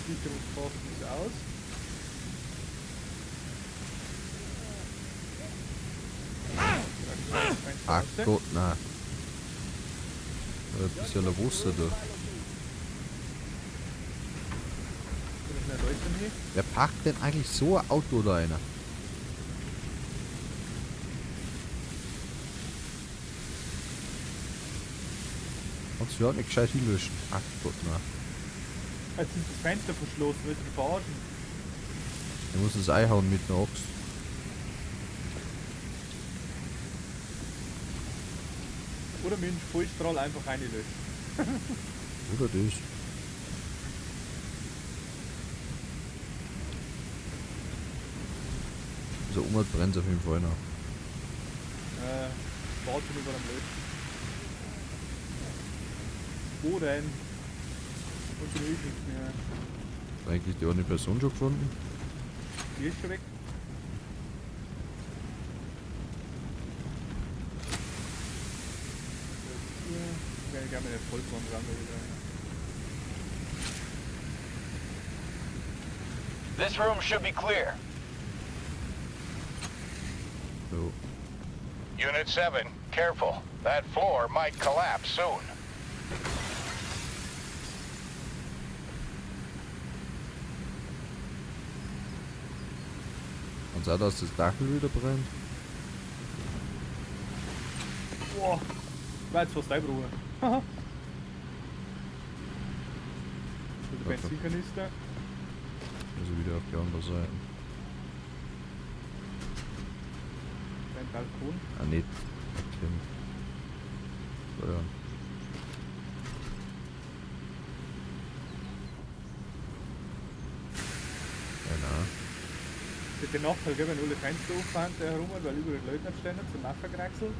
Sicherungsposten ist aus. Ach Gott, nein. Da ist ein bisschen Wasser da. Wer parkt denn eigentlich so ein Auto da einer? Kannst du überhaupt nicht gescheit hinlöschen? Ach Gott, nein. Jetzt ist das Fenster verschlossen, willst du mich verarschen? Ich muss das Ei hauen mit einer Axt. Oder mit dem Vollstrahl einfach reinlöschen. Oder das. Also oben brennt auf jeden Fall noch. Warte nur beim Löschen. Wo denn? Und schon ist nichts mehr. Hast eigentlich die eine Person schon gefunden? Die ist schon weg. Ich kann mir Vollkorn dran wieder. This room should be clear. So. Unit 7, careful. That floor might collapse soon. Und sah, dass das Dackel wieder brennt? Boah, war jetzt fast eingebrochen. Haha. So, der Benzinkanister. Also wieder auf die andere Seite. Dein Balkon. Ah, nicht. Okay. So, ja. Ja, na. Das ist der Nachteil, gell, wenn alle Fenster auffahren, da herum, weil überall Leute nicht stehen zum Nachverkraxeln.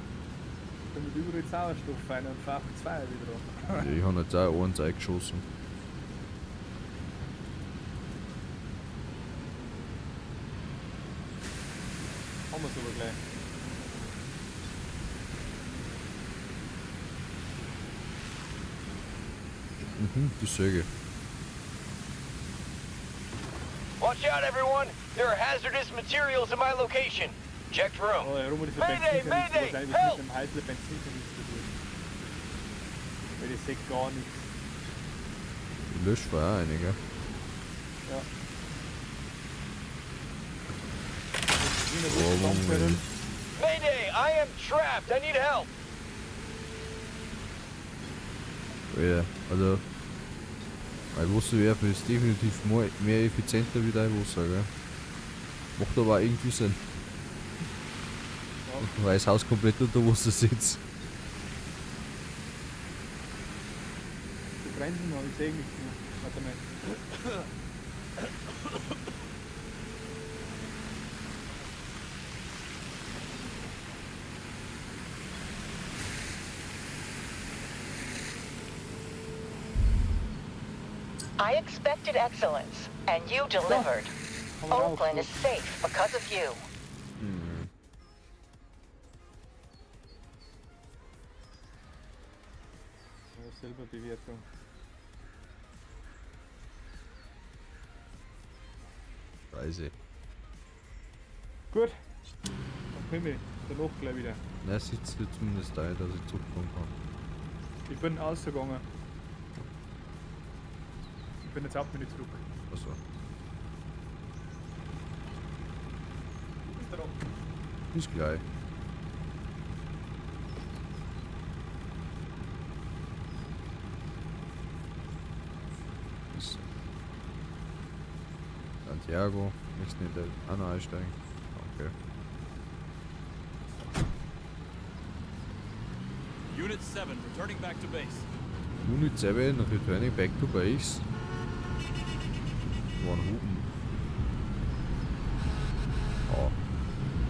Damit überall Sauerstoff rein und fahren zwei wieder an. Ja, ich habe jetzt auch eins eingeschossen. Haben wir es aber gleich. Mhm, die Säge. Watch out, everyone! There are hazardous materials in my location. Checked room. Oh, herum ist der Mayday, Benzinkanister, Mayday, was eigentlich help! mit dem heißen Benzinkanister tut. Weil ich seh gar nichts. Die Löschfeuer auch eine, gell? Ja. Oh, Moment. Mayday, I am trapped. I need help. Ja, also. Mein Wasserwerfer ist definitiv mehr effizienter wie dein Wasser, gell? Macht aber auch irgendwie Sinn. Ja. Weil das Haus komplett unter Wasser sitzt. Die Bremsen noch, ich sehe nichts mehr. Warte mal. I expected excellence, and you delivered. Haben wir auch Oakland is gut. safe because of you. Ja, Silberbewertung. Scheiße. Gut. Dann komme ich danach gleich wieder. Na, sitzt du zumindest da, dass ich zurückkommen kann. Ich bin ausgegangen. Ich bin jetzt auch wieder zurück. Achso. Bis dann. Bis gleich. Bis. Santiago, möchtest nicht auch noch einsteigen? Okay. Unit 7 returning back to base. Unit 7 returning back to base. War ein Hupen. Oh,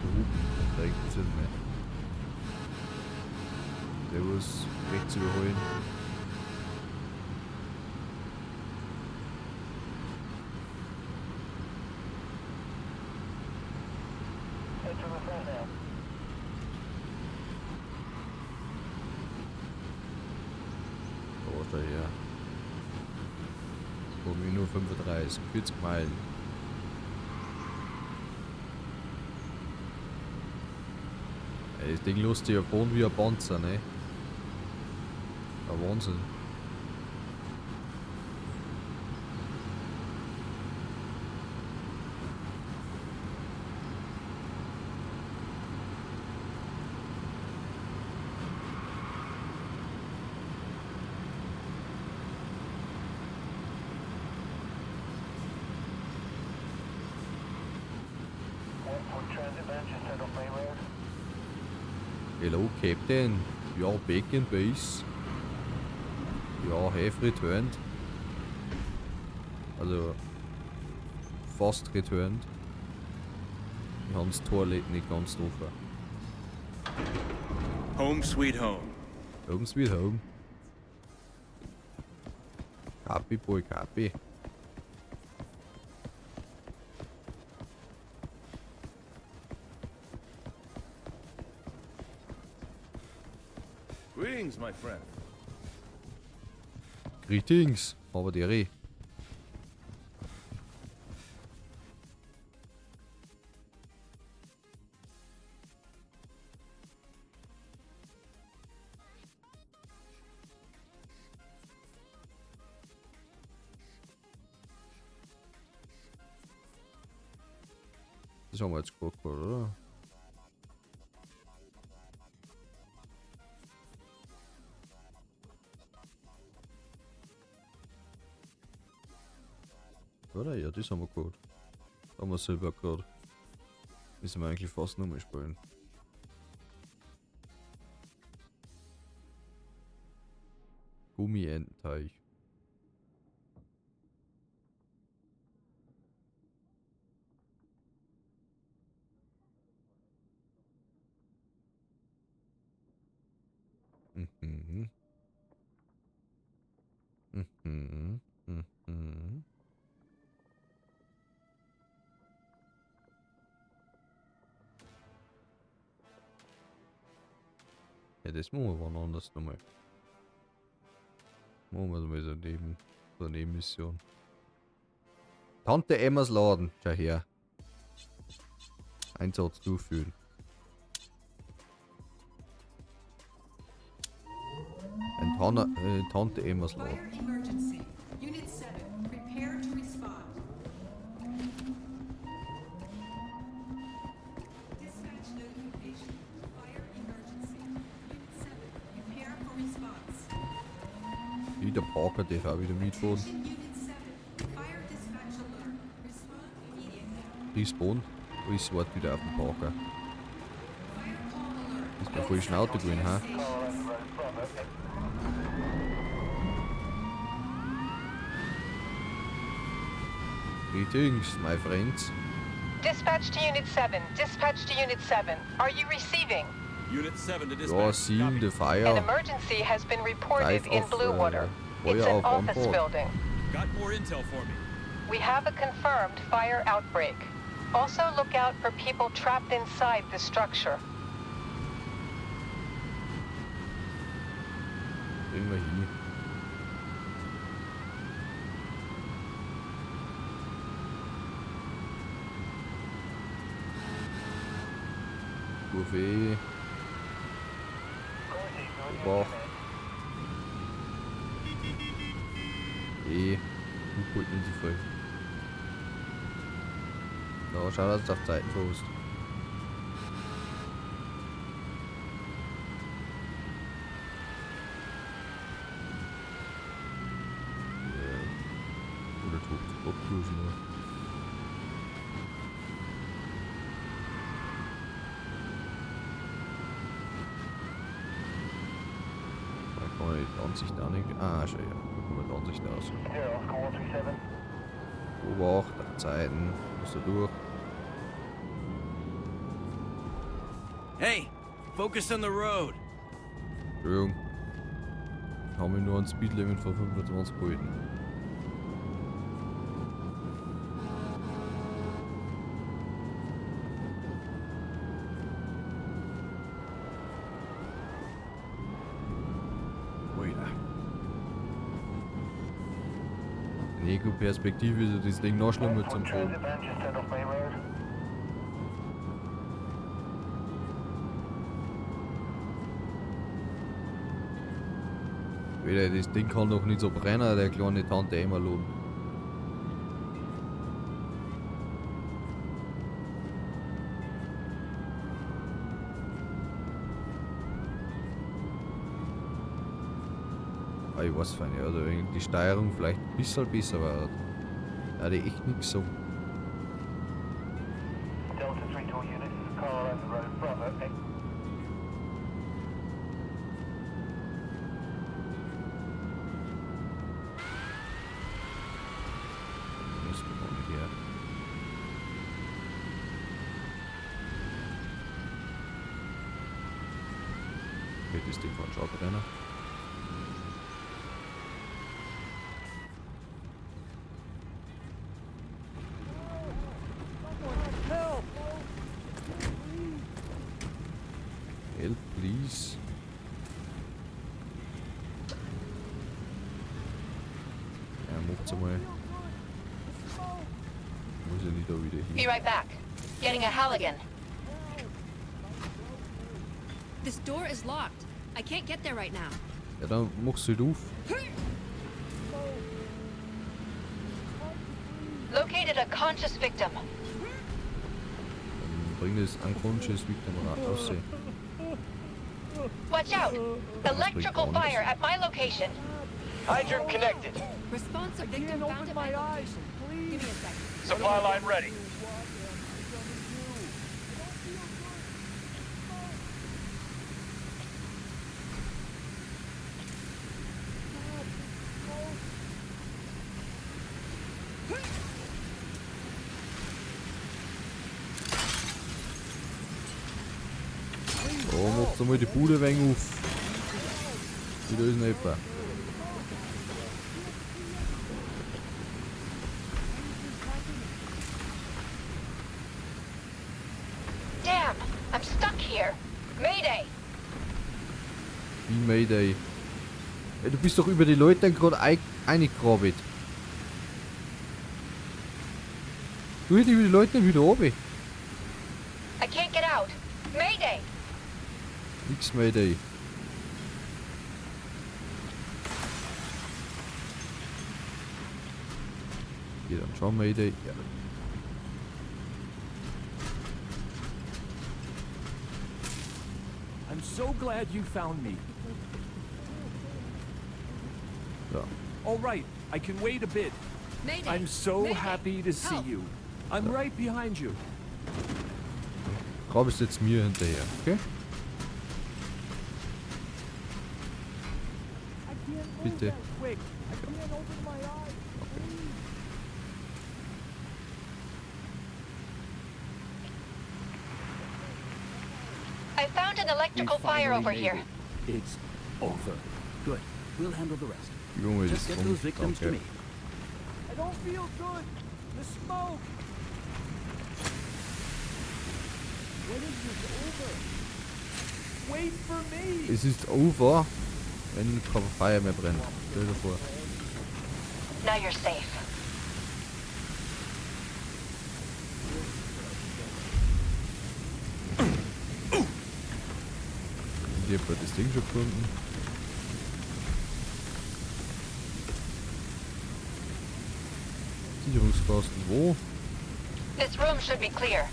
der Hupen macht eigentlich Sinn, ne? Servus, rechts überholen. Da ist er her. 2 Minuten 35, 40 Meilen. Ey, das Ding lässt sich ja fahren wie ein Panzer, ne? Der Wahnsinn. Hello, Captain. You are back in base. You are have returned. Also fast returned. Wir haben das Tor nicht ganz offen. Home sweet home. Home sweet home. Happy boy, happy. Greetings, my friend. Greetings, aber die Das haben wir jetzt geguckt, oder? Oder? Ja, das haben wir geholt. Da haben wir selber geholt. Müssen wir eigentlich fast nur mehr spielen. Gummiententeich. Mhm. Mhm. Mhm. Ja, das machen wir wann anders nochmal. Machen wir mal so eine Nebenmission. Tante Emmas Laden. Schau her. Einsatz durchführen. Ein Tante Emmas Laden. Fire emergency. Unit 7, prepare to respond. Dispatch notification. Fire emergency. Unit 7, prepare for response. Wieder Parker, der auch wieder mitfahren. Attention Unit 7. Fire dispatch alert. Respond immediately. Respawn. Alles wart wieder auf dem Parker. Fire call alert. Ist mir voll schnell Auto gewesen, ha? Greetings, my friends. Dispatch to Unit 7. Dispatch to Unit 7. Are you receiving? Unit 7 to dispatch. Ja, seeing the fire. An emergency has been reported Dive in off, Blue Water. It's Feuer an auf on office board. building. Got more intel for me. We have a confirmed fire outbreak. Also look out for people trapped inside the structure. Bringen wir hin. Kurve. Obacht. E. U-Pult nicht zu voll. Da, schau, dass du auf Zeiten fährst. Ja. Oder abprüfen, ne? Da kann man die Ansicht auch nicht. Ah, schau ja. Gucken wir die Ansicht aus. Obacht, Zeiten. Muss da durch. Hey, focus on the road. Entschuldigung. Haben wir nur ein Speedlimit von 25 gehalten. Alter. In Ego-Perspektive ist ja das Ding noch schlimmer zum Fahren. Wieder, das Ding kann doch nicht so brennen, der kleine Tante Emma Lohn. Ah, ich weiß nicht, also wenn die Steuerung vielleicht ein bisschen besser war, da die echt nix so. Müssen wir gar nicht her. Okay, das Ding kann schon brennen. Help, please. Ja, macht's einmal. Muss ja nicht da wieder Be hin. right back. Getting a Halligan. This door is locked. I can't get there right now. Ja, dann machst du halt auf. Located a conscious victim. Dann bring das Unconscious Victim raus. Watch out! Electrical gar nichts. fire at my location. Hydrant connected. Response of victim found at my location. Give me a second. Supply line ready. Oh, macht einmal die Bude ein wenig auf. Wieder ist noch jemand. Damn! I'm stuck here. Mayday! Wie Mayday. Ey, du bist doch über die Leute gerade eingegraben. Du hättest über die Leute wieder runter. I can't get out. Mayday! Nix Mayday. Geht dann schon Mayday. Ja. I'm so glad you found me. Ja. All right, I can wait a bit. Mayday! I'm so Mayday! happy to see Help! you. I'm right behind you. Grabst jetzt mir hinterher, okay? Bitte. Quick! I can't open my eyes! Okay. I found an electrical We fire finally over made here. it. It's over. Good. We'll handle the rest. Junge, Just das get those victims to Danke. me. I don't feel good. The smoke. When is this over? Wait for me. Es ist over, wenn kein Feuer mehr brennt. Stell dir vor. Now you're safe. Ich hab das Ding schon gefunden. Sicherungskasten wo? This room should be clear.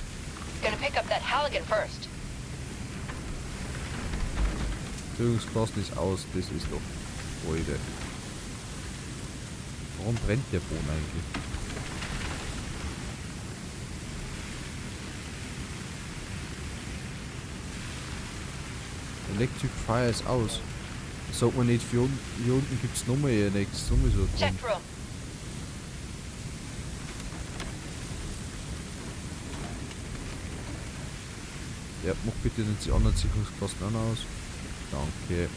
Gonna pick up that Halligan first. Sicherungskasten ist aus, das ist doch Freude. Warum brennt der Boden eigentlich? Electric Fire ist aus. Das sagt man nicht, hier unten, hier unten gibt's nochmal ihr nächstes nochmal so drin. Check room. Ja, mach bitte nicht die anderen Sicherungskasten auch noch aus. Danke.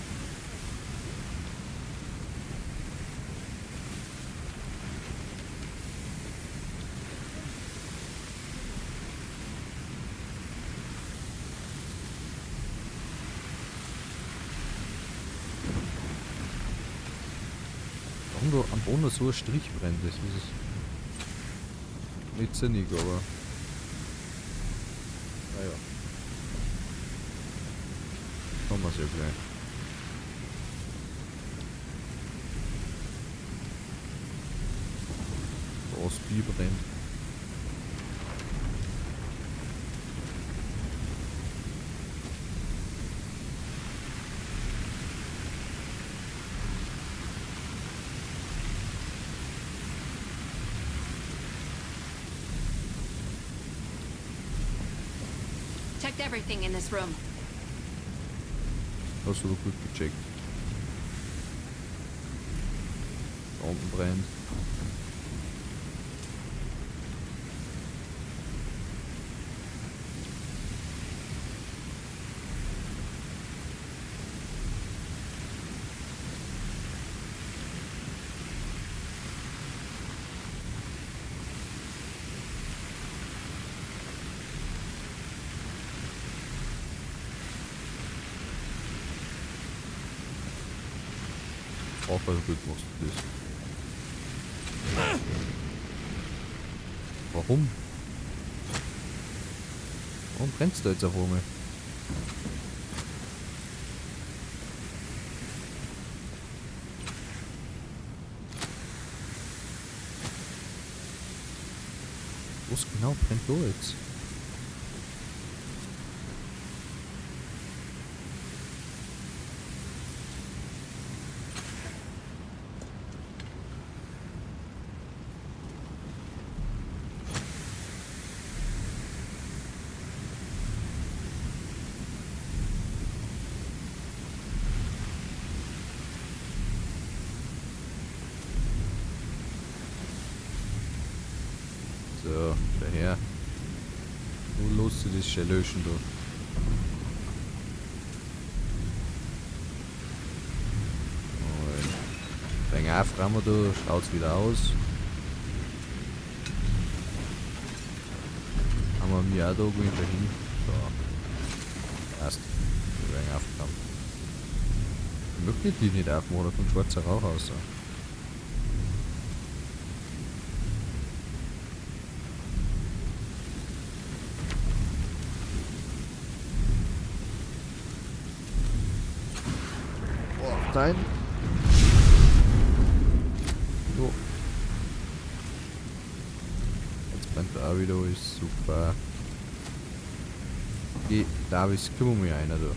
Warum da am Boden so ein Strich brennt, das ist nicht sinnig, aber naja. Kommen wir's ja gleich. Das Bier brennt. Checked everything in this room. Hast du gut gecheckt. Da unten brennt. Auch also gut machst du das. Warum? Warum brennst du jetzt auf einmal? Was genau brennt da jetzt? So, daher. Nun los, du das schon löschen, du. Und wegen aufräumen, du, schaut's wieder aus. Haben wir mir auch da irgendwie dahin. So. Passt. Wegen aufgeräumt. Ich möchte die nicht aufmachen, da kommt schwarzer Rauch raus. Nein. So. Jetzt brennt da auch wieder alles. Super. Geh, Davis, kümmere mich einer da.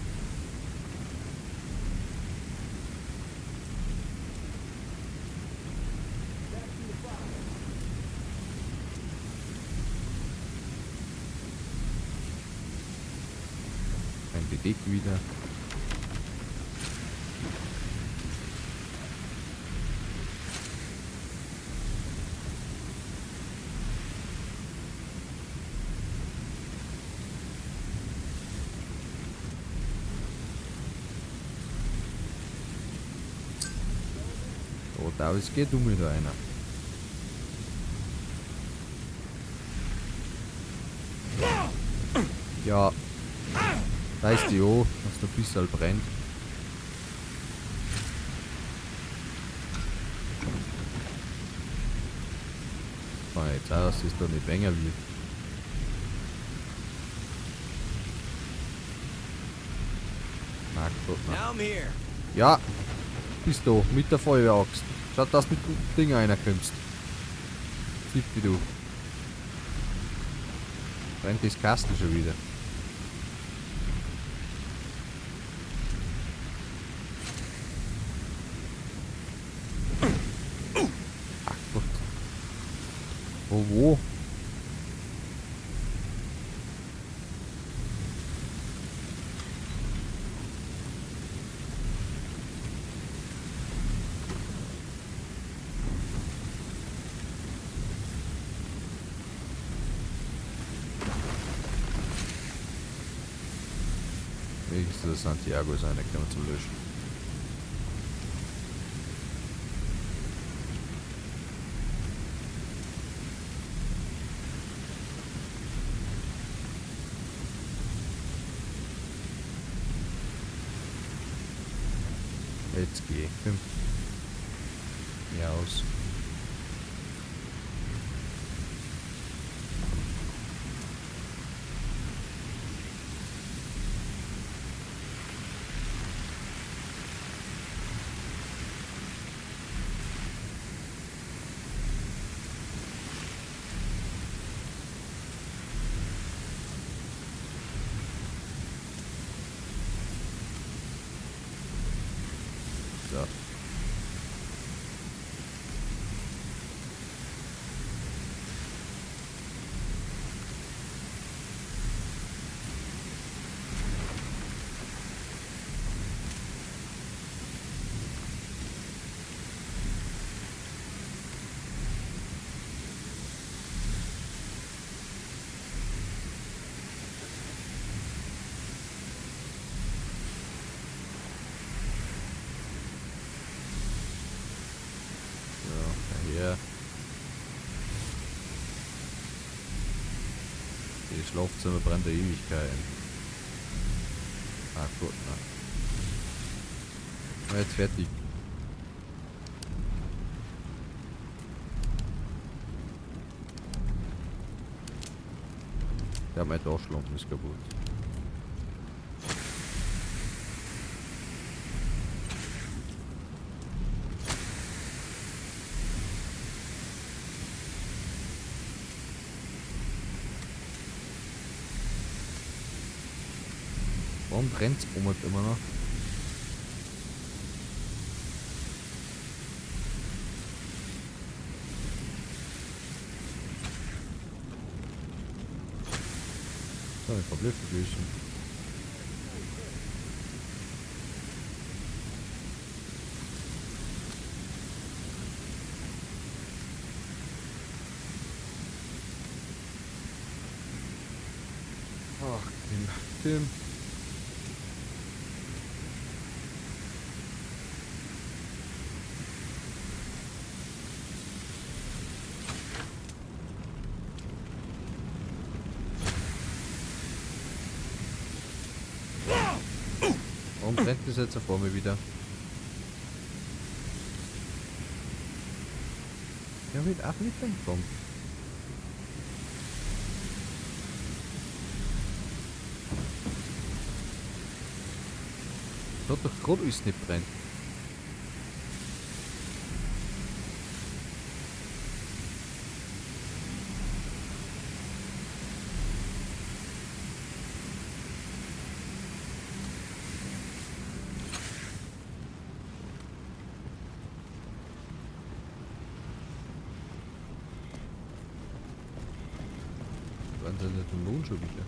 Ein Decke wieder. Davis, geh du mir da einer. Ja. Weißt du ja, dass der bisschen brennt. Kann jetzt auch, dass es da nicht weniger wird. Na Gott, na. Ja, bist du mit der Feuerwehrachs. Schaut, dass du mit dem Ding reinkommst. Zippi du. Brennt das Kastel schon wieder. Ach Gott. Wo, wo? Wenigstens der Santiago ist einer, kann man zum Löschen. Jetzt geh. 5. Ja, aus. So. Ja. Die Schlafzimmer brennt der Ewigkeit. Ah, gut, na. Jetzt fertig. Ja, mein Taschenlampe ist kaputt. Warum brennt's immer noch? So, ich verblüfft gewesen. Ach, Tim. Warum brennt das jetzt vor mir wieder? Der wird auch nicht reinkommen. Hat doch gerade alles nicht brennt. Schon wieder.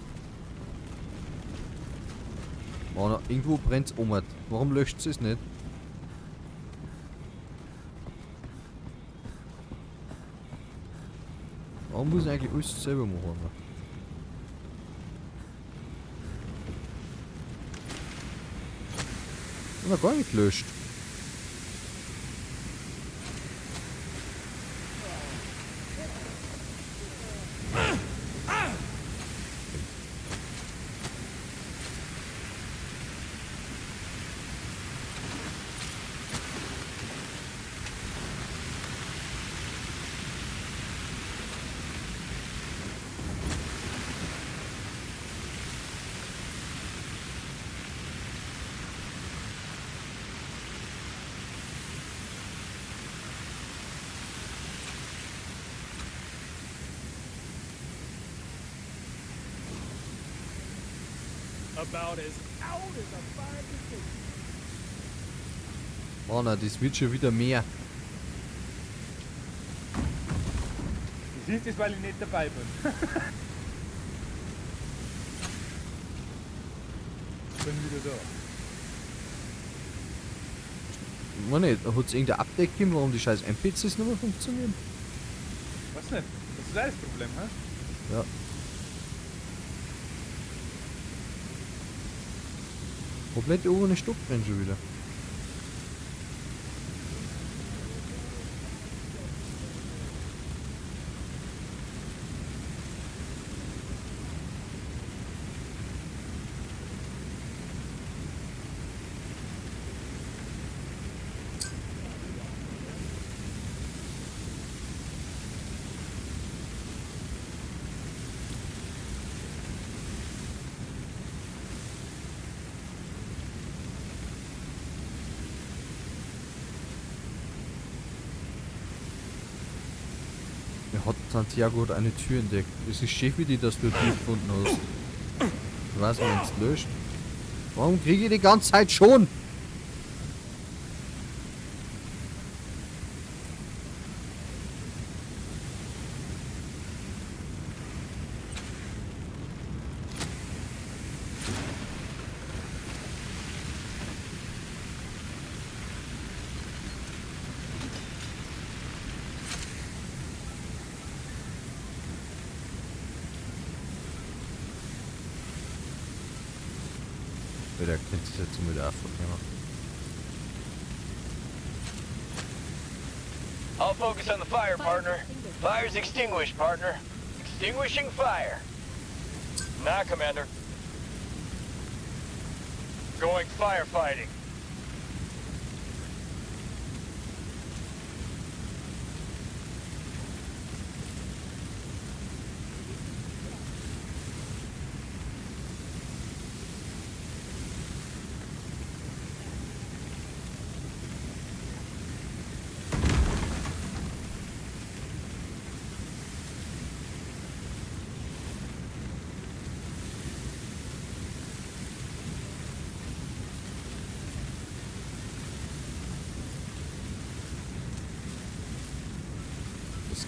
Oh, irgendwo brennt's um. Warum löscht es nicht? Warum muss ich eigentlich alles selber machen? Hat noch gar nicht gelöscht. About as out as a fire can be. Oh nein, das wird schon wieder mehr. Das ist es, weil ich nicht dabei bin. Bin wieder da. Meine, hat es irgendein Update gegeben, warum die scheiß NPCs nicht mehr funktionieren? Was nicht? Das ist das Problem, hä? Ja. Komplett ohne Stock drin schon wieder. Hat Santiago hat eine Tür entdeckt. Es ist schön für dich, dass du die Tür gefunden hast. Ich weiß nicht, wenn es löscht. Warum kriege ich die ganze Zeit schon? Der kennt sich jetzt mit der I'll focus on the fire, partner. Fire's extinguished, partner. Extinguishing fire. Nah, Commander. Going firefighting.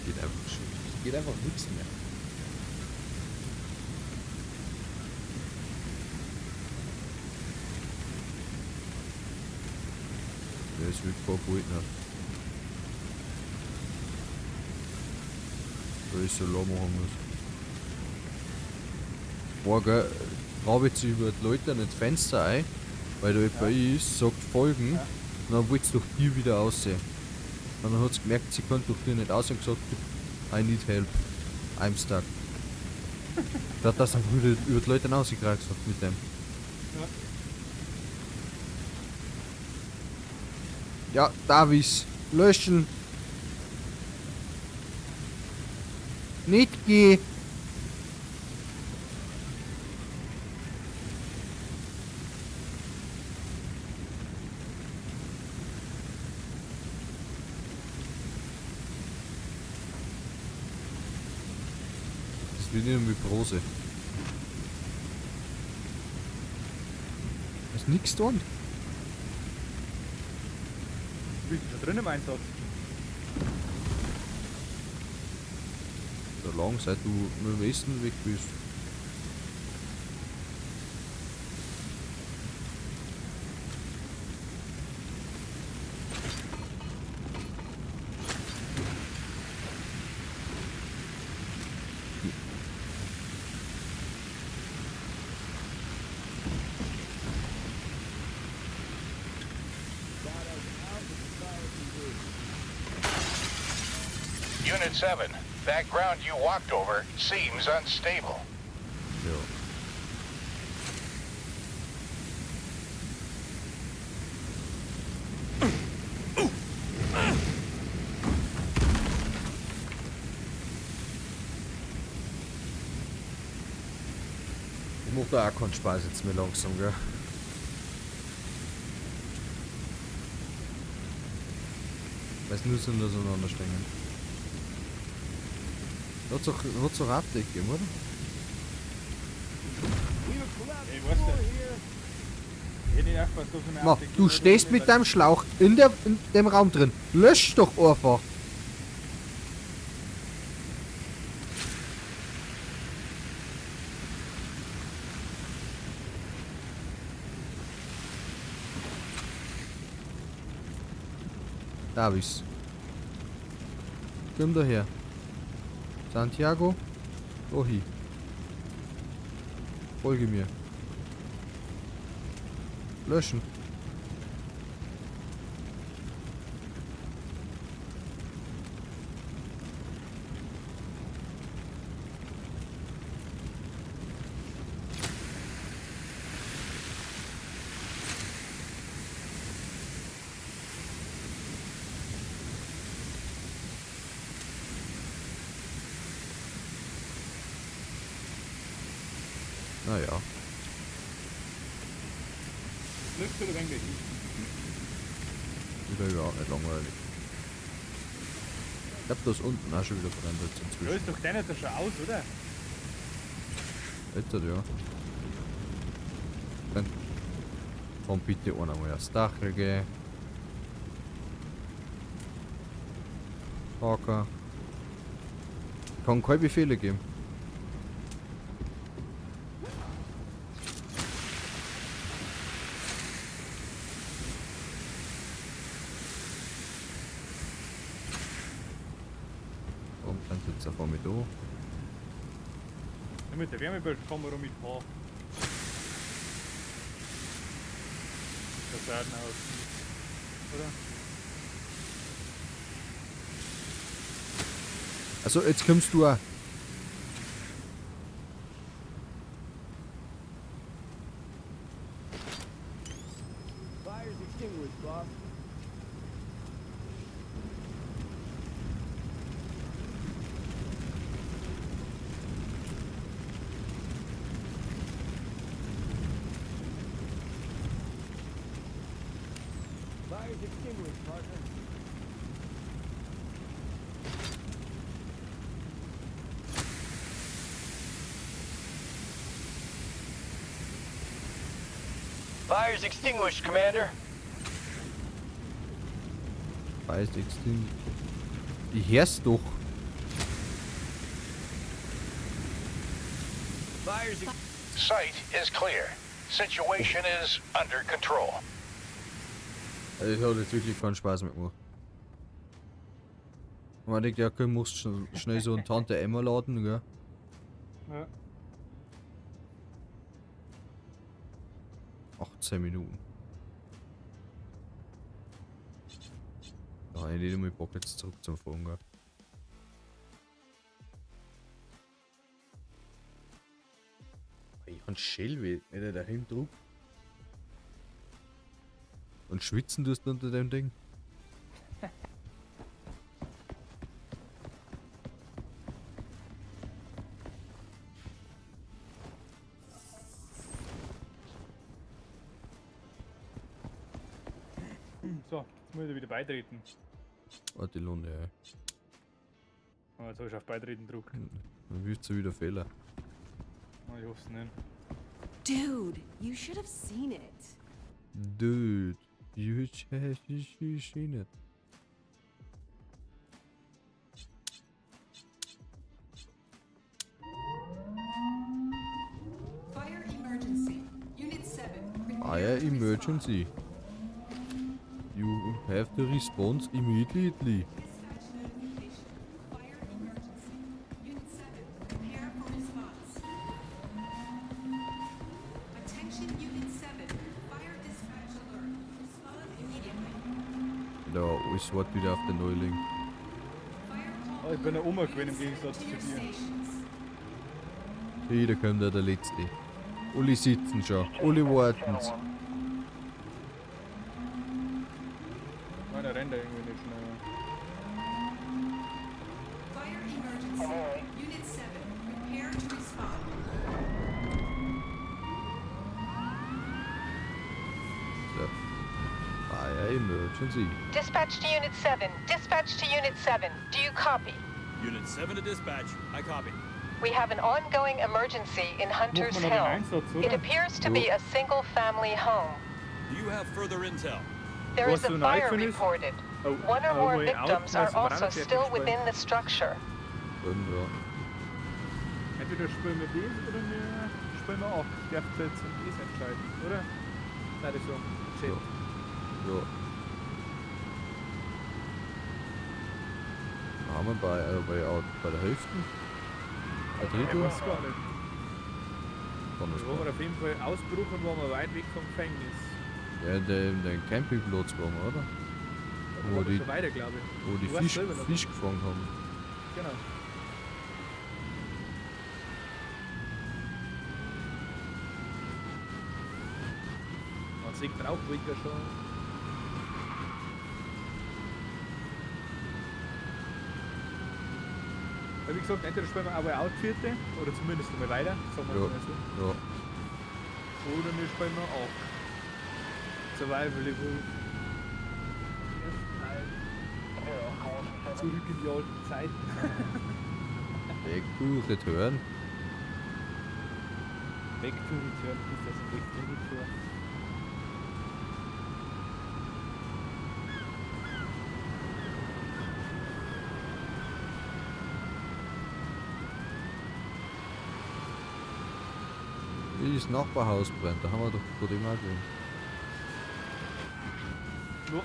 Geht einfach schon. Es geht einfach nichts mehr. Der ist wirklich voll ne? Weil ich so lang machen muss. Boah, gell, grabe ich über die Leute ins Fenster ein, weil da jemand ist, sagt folgen, Ja. und dann wollt's durch die wieder aussehen. Und dann hat sie gemerkt, sie konnte durch die nicht aus und gesagt, I need help. I'm stuck. Da hat das einfach über die Leute rausgekriegt hat mit dem. Ja. Ja, Davis, löschen. Nicht geh. Das wird irgendwie Prose. Da ist nix dran. Du bist schon drin im Einsatz. So lang, seit du mit dem Essen weg bist. Unit 7, that ground you walked over seems unstable. Ja. Ich macht da auch keinen Spaß jetzt mehr langsam, gell? Weiß nur so auseinander stehen. Hat's auch Update gegeben, oder? Ich weiß nicht. Ich hätte nicht aufgepasst, ob es mir Ma, Update du gibt oder stehst nicht, mit weil- deinem Schlauch in dem Raum drin. Lösch doch einfach. Davis. Komm daher. Santiago. Ohi. Folge mir. Löschen. Naja. Lüftet ein wenig. Wieder überhaupt nicht langweilig. Ich glaub, das unten auch schon wieder brennt jetzt Ja, inzwischen. ist doch deiner da schon aus, oder? Jetzt, ja. Dann komm bitte einer mal aufs Dach gehen. Parker. Ich kann keine Befehle geben. Warum brennt jetzt auf einmal da? Ja, mit der Wärmebildkamera mit H. Kaserne aus. Oder? Also jetzt kommst du auch. Fire's extinguished, boss. Fire's extinguished, partner. Fire's extinguished, Commander. Fire ist extinguished. Ich hör's doch. Fire's Site is clear. Situation is under control. Also ich hat jetzt wirklich keinen Spaß mehr gemacht. Und man denkt, ja, okay, musst schnell so einen Tante Emma laden, gell? Ja. 18 Minuten. Da habe ich nicht einmal Bock jetzt zurück zum Fahren, gell? Ich hab Schellweh, wenn er dahin druckt. Und schwitzen tust du unter dem Ding. So, jetzt muss ich wieder beitreten. Warte, die Lunde, ja. Oh, jetzt habe ich auf Beitreten gedruckt. Dann wirst du wieder Fehler. Oh, ich hoffe es nicht. Dude, you should have seen it. Dude, you should have seen it. Fire emergency. Unit 7. Prepare Fire to respond. emergency. You have to respond immediately. Dispatch notification. Fire emergency. Unit 7. Prepare for response. Attention Unit 7. Fire dispatch alert. Respond immediately. Da, alles wart wieder auf den Neuling. Fire call Oh, ich bin ja alert. Oma gewesen im Unit Gegensatz 7 zu to your dir. stations. Wieder kommt da der Letzte. Alle sitzen schon, alle warten's. Nein, der rennt da irgendwie nicht schnell. Fire emergency. Unit 7. Prepare to respond. So. Fire emergency. Dispatch to Unit 7. Dispatch to Unit 7. Do you copy? Unit 7 to dispatch. I copy. We have an ongoing emergency in Hunter's Machen wir noch den Hill. Einsatz, It oder? appears to be a single family home. Do you have further intel? There is Was a so fire ein iPhone ist? reported. Oh, One or oh, more way out, victims are also also brandfertig still spielen. within the structure. Dann, ja. Entweder spielen wir das oder wir spielen wir auch. Ich darf jetzt um das entscheiden, oder? Nein, das so. Chat. Ja. Ja. Da haben wir bei der Hälfte. Ein Ich Drittel. weiß gar nicht. Kann das Da waren wir sein. auf jeden Fall Ausbruch und waren wir weit weg vom Gefängnis. Ja, den Campingplatz waren wir, oder? Da Wo waren wir die, schon weiter, glaube ich. wo die Du weißt Fisch, selber noch. Fisch gefangen haben. Genau. Man sieht Rauchwolken schon. Aber wie gesagt, entweder spielen wir aber auch vierte oder zumindest einmal weiter, sagen wir Ja. mal so. Ja. Oder wir spielen wir auch. Survival Evolved. Ersten Teil. Zurück in die alten Zeiten. Back to Return. Back to Return ist das Back to Return. Wie das Nachbarhaus brennt, da haben wir doch gerade immer gesehen. Ja.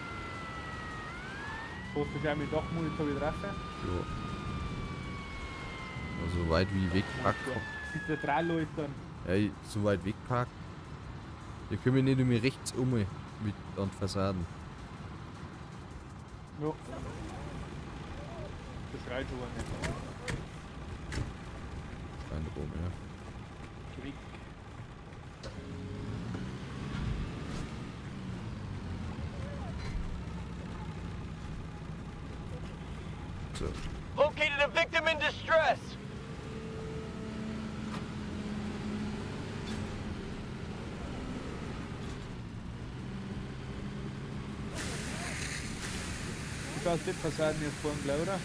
Hast du gleich mit Dachmonitor wieder rauf? Ja. Also weit wie wegpackt. Sieht der drei Leute dann. Ja, so weit wegpackt. Da können wir nicht mehr rechts um mit an die Fassaden. Ja. Das schreit schon einer. Scheint rum, ja. Krieg. So. Located a victim in distress. Du schaust die Fassaden hier vorne gleich, oder?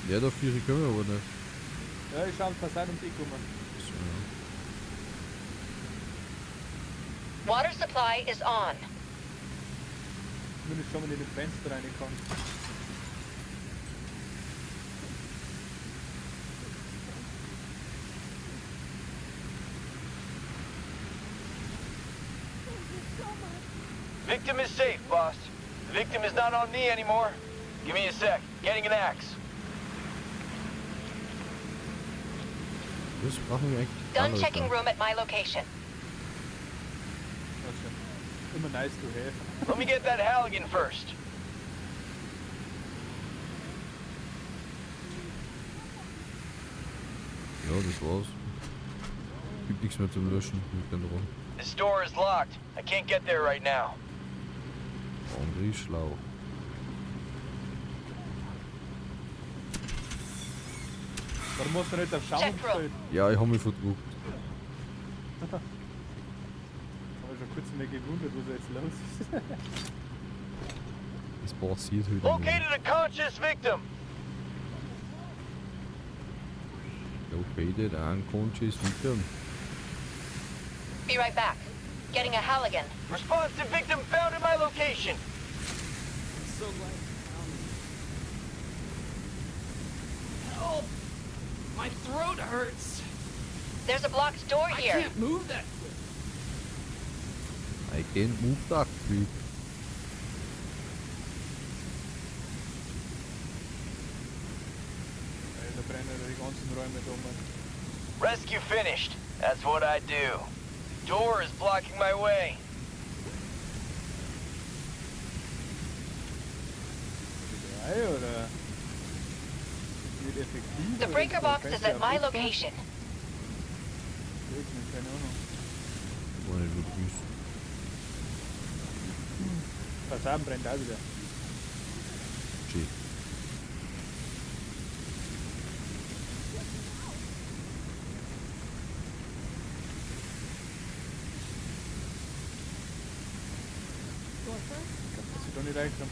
Ja, da vier können wir aber nicht. Ja, ich schau die Fassaden ums Eck rum. So, ja. Water supply is on. Zumindest schon mal in die Fenster rein kann. Victim is safe, boss. The victim is not on me anymore. Give me a sec. Getting an axe. Das brauchen wir eigentlich Done andere checking da. room at my location. Das ist ja immer nice to have. Let me get that Halligan first. Ja, das war's. Gibt nichts mehr zum Löschen. Liegt dann rum. This door is locked. I can't get there right now. André schlau. Warum hast du nicht auf Schaum Check room. gestellt? Ja, ich hab mich verdruckt. Hab ich schon kurz mehr gewundert, was da jetzt los ist. Das passiert heute nicht. Located a conscious victim. Located unconscious victim. Be right back. Getting a Halligan. Response to victim found at my location. I'm so glad you found me. Help! My throat hurts. There's a blocked door I here. can't move that quick. I can't move that quick. Ey, da brennen ja die ganzen Räume da um. Rescue finished. That's what I do. Door is blocking my way. Drei oder? Nicht effektiv. The oder breaker ist da box is Fenster at my putzbar? location. Weiß nicht, keine Ahnung. War nicht, wo du bist. Fassaden brennt auch wieder. Shit. Ich glaub, dass ich da nicht reinkomme.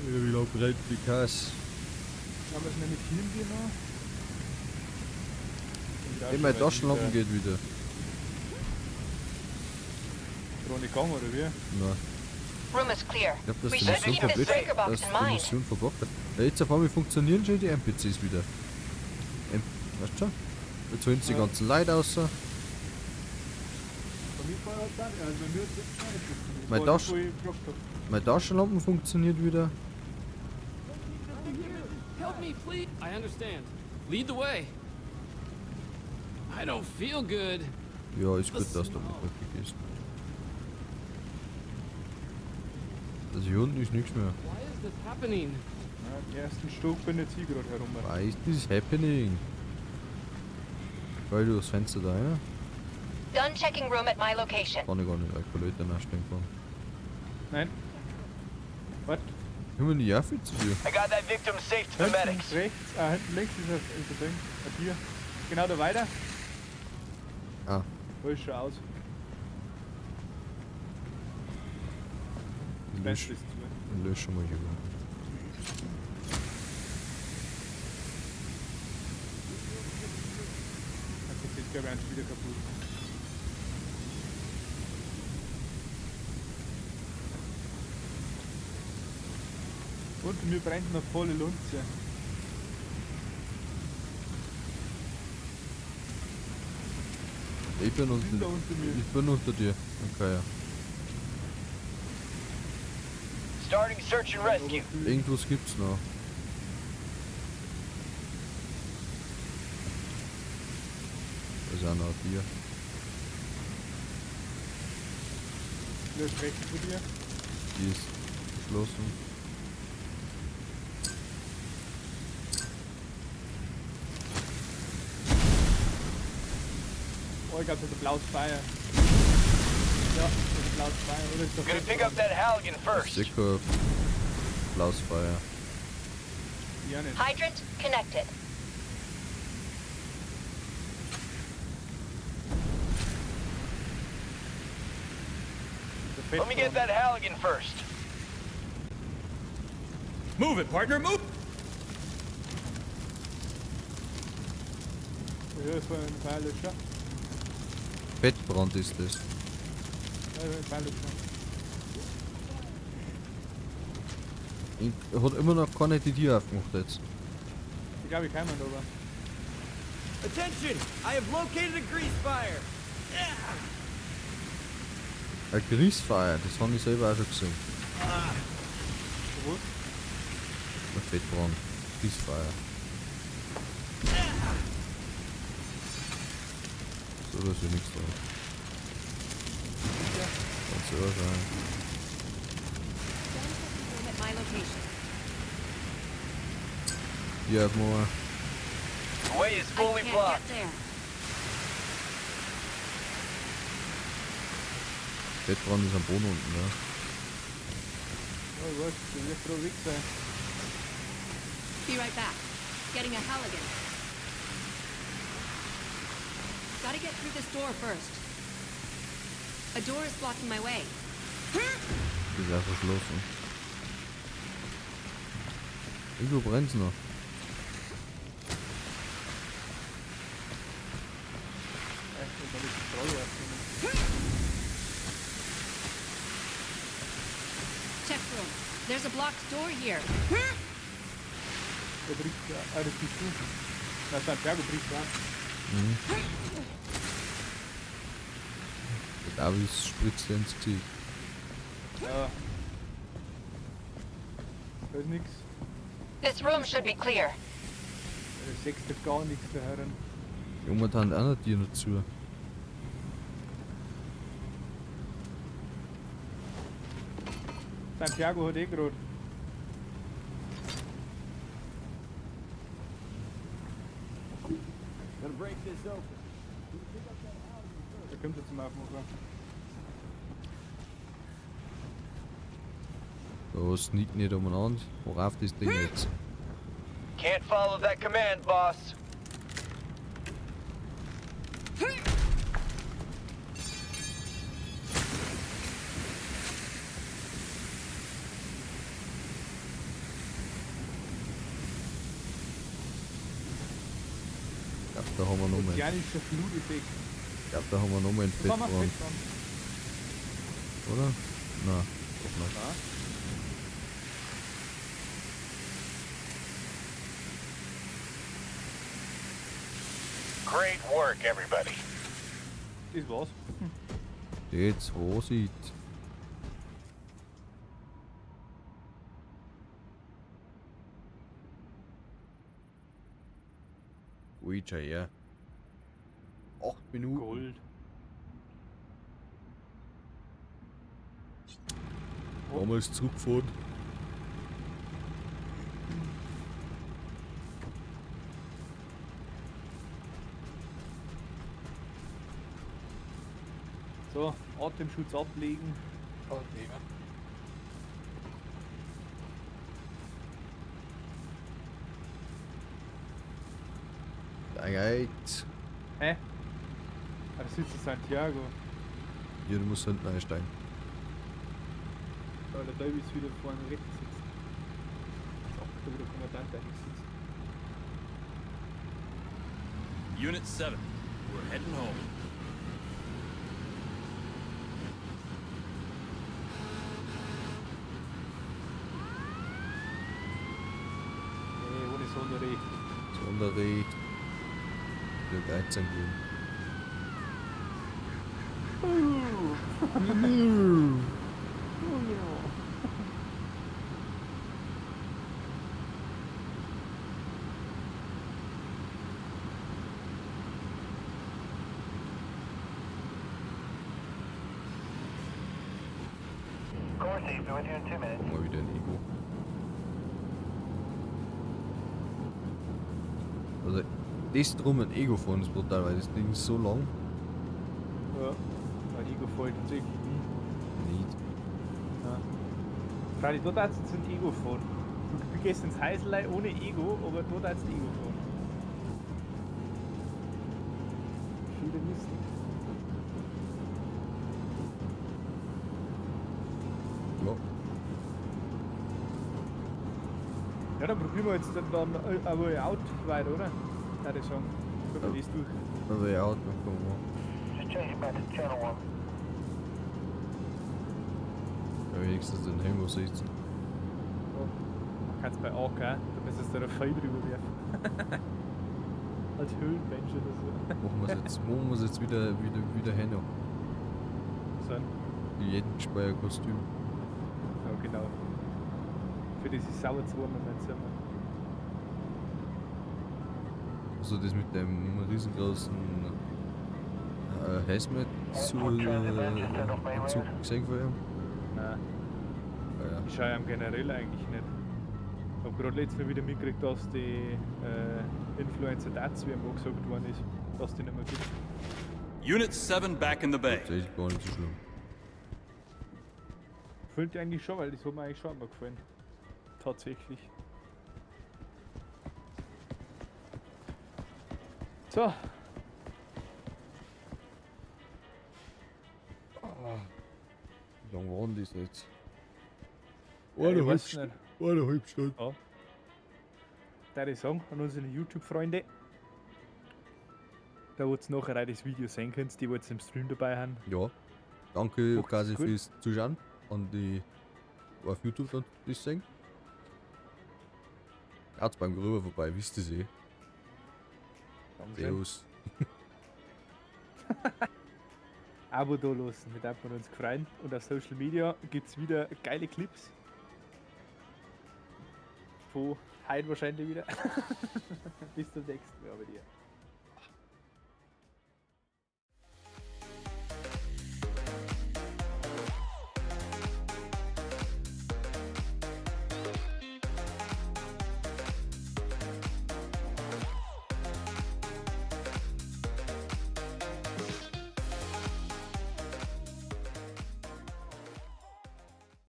Wie lange brennt die Kasse? Schauen wir es nämlich hier wir noch. Hey, mein Taschenlampen geht wieder. Gar nicht gegangen, oder wie? Nein. Room is clear. Ich hab das We die should Mission keep this verbockt. breaker box Dass in die mind. Mission verbockt hat. Ja, jetzt auf einmal funktionieren schon die NPCs wieder. Weißt du schon? Jetzt holen sie die Ja. ganzen Leute raus. Bei mir vorher hat's auch nicht, also bei mir hat's jetzt auch nicht funktioniert. Mein Das war Tasch- das, wo ich gefragt hab. Meine Taschenlampen funktioniert wieder. Help me, please. I understand. Lead the way. I don't feel good. Ja, ist gut, dass du mit gehst. Also hier unten ist nichts mehr. Why is this happening? Ja, im ersten Stock bin jetzt ich gerade herum. Why is this happening? Weil du das Fenster da, ja? Done checking room at my location. Kann ich gar nicht, weil Leute nachstehen kann. Nein. Was? Können wir nicht auch viel zu dir? I got that victim safe to the Hinten medics. rechts, hinten links ist ein Ding, ein Tier. Genau da weiter. Ah. Da ist schon aus. Lösch, Fenster ist zu. lösch schon mal hier. Jetzt ist glaube ich eins wieder kaputt. Und mir brennt noch volle Lunze. Ich bin unter, Sind da unter mir. ich bin unter dir. Okay, ja. Starting search and rescue. Irgendwas gibt's noch. Da ist auch noch ein Tier. Lösch rechts von dir. Die ist geschlossen. Oh, ich glaube, das ist ein blaues Feuer. Ja, das ist ein blaues Feuer. Oder ist das Gonna pick up that Halligan first. Sicher blaues Feuer. Ja, nicht. Hydrant connected. Let me get that Halligan first. Move it, partner, move! Ja, das war ein Feuerlöscher. Fettbrand ist das. Ja, das war ein Feuerlöscher. Ich, hat immer noch keiner die Tür aufgemacht jetzt. Ich glaube, ich kann man aber. Attention! I have located a grease fire! Ein Greasefire, das habe ich selber auch schon gesehen. Was? Ein Fettbrand. Greasefire. So, da ist ja nichts drauf. Kannst du auch sein. Room at my location. Hier mal. The way is I fully can't blocked. get there. Fettbrand ist am Boden unten, ne? Ja, ich weiß, der wird gerade weg sein. Be right back. Getting a Halligan. Gotta get through this door first. A door is blocking my way. Das ist auch verschlossen. Irgendwo brennt's noch. Ja, ich hab das Troll aufgenommen. Check room. There's a blocked door here. Der bricht ja. Ah, das bist du. Na, Santiago bricht ja. Mhm. Der Davis spritzt dir ins Gesicht. Ja. Da ist nix. This room should be clear. Da siehst du gar nichts da herin. Momentan auch noch dir noch zu. Santiago hat eh grad. Gonna break this open. Der kommt jetzt zum Aufmachen. Da sneakt nicht umeinander. Worauf das Ding jetzt? Can't follow that command, boss. Ich glaub, da haben wir nochmal. Ozeanischer Fluteffekt. Ich glaub, da haben wir nochmal einen Das haben wir Fettbrand. Fettbrand. Oder? Nein, doch nicht. Nein. Great work, everybody. Das war's. Jetzt, wo sieht? Ouija, ja. 8 Minuten. Gold. Damals zurückgefahren. So, Atemschutz ablegen. Abnehmen. Alright. Hä? Ah, das ist der Santiago. Ja, du musst hinten einsteigen. Weil der Davis wieder vorne rechts sitzt. Als ob da wieder Kommandant eigentlich sitzt. Unit 7, we're heading home. Nee, ohne Sonderrecht. Sonderrecht. Der Geiz gehen. Corsi, be with you in 2 minutes. Mal wieder ein Ego. Also, das drum ein Ego fahren ist brutal, weil das Ding ist so lang. Ja. Weil Ego fällt uns wirklich nie. Nicht. Ja. Freilich, da darfst du jetzt ein Ego fahren. Du gehst ins Heiselei ohne Ego, aber da darfst du Ego fahren. Schon wieder lustig. Ja. Ja, dann probieren wir jetzt dann A Way Out weiter, oder? Ja, ich sagen. Gucken wir das durch. A Way Out, dann kommen wir. Just change it back to channel 1. Ja, wenigstens den Helm sitzen. Ja. Kannst bei AK, da müsstest du da Pfeil drüber werfen. Als Höhlenmensch oder so. Machen wir es jetzt, machen wir's jetzt wieder hin. So. Jens-Speyer-Kostüm. Ja, genau. Für das ist sauer zu warm in meinem Zimmer. Also das mit dem riesengroßen Hazmat-Anzug gesehen von ihm? Nein. Ah, ja. Ich schaue ihm generell eigentlich nicht. Ich hab gerade letztes Mal wieder mitgekriegt, dass die Influencer Darts WM angesagt worden ist, dass die nicht mehr gibt. Unit 7 back in the bay. Das ist gar nicht so schlimm. Fühlt eigentlich schon, weil das hat mir eigentlich schon immer gefallen. Tatsächlich. So. Wie lange waren das jetzt? Ja, ich weiß nicht. Eineinhalb Stunden. Ja. Da ich sagen an unsere YouTube-Freunde, da wo ihr nachher auch das Video sehen könnt, die wo jetzt im Stream dabei haben. Ja. Danke Macht's quasi gut. fürs Zuschauen an die auf YouTube dann das sehen. Schaut's beim Rüber vorbei, wisst ihr eh. Dankeschön. Servus. Abo da lassen, mit dem wir uns gefreut. Und auf Social Media gibt's wieder geile Clips. Von heute wahrscheinlich wieder. Bis zum nächsten Mal bei dir.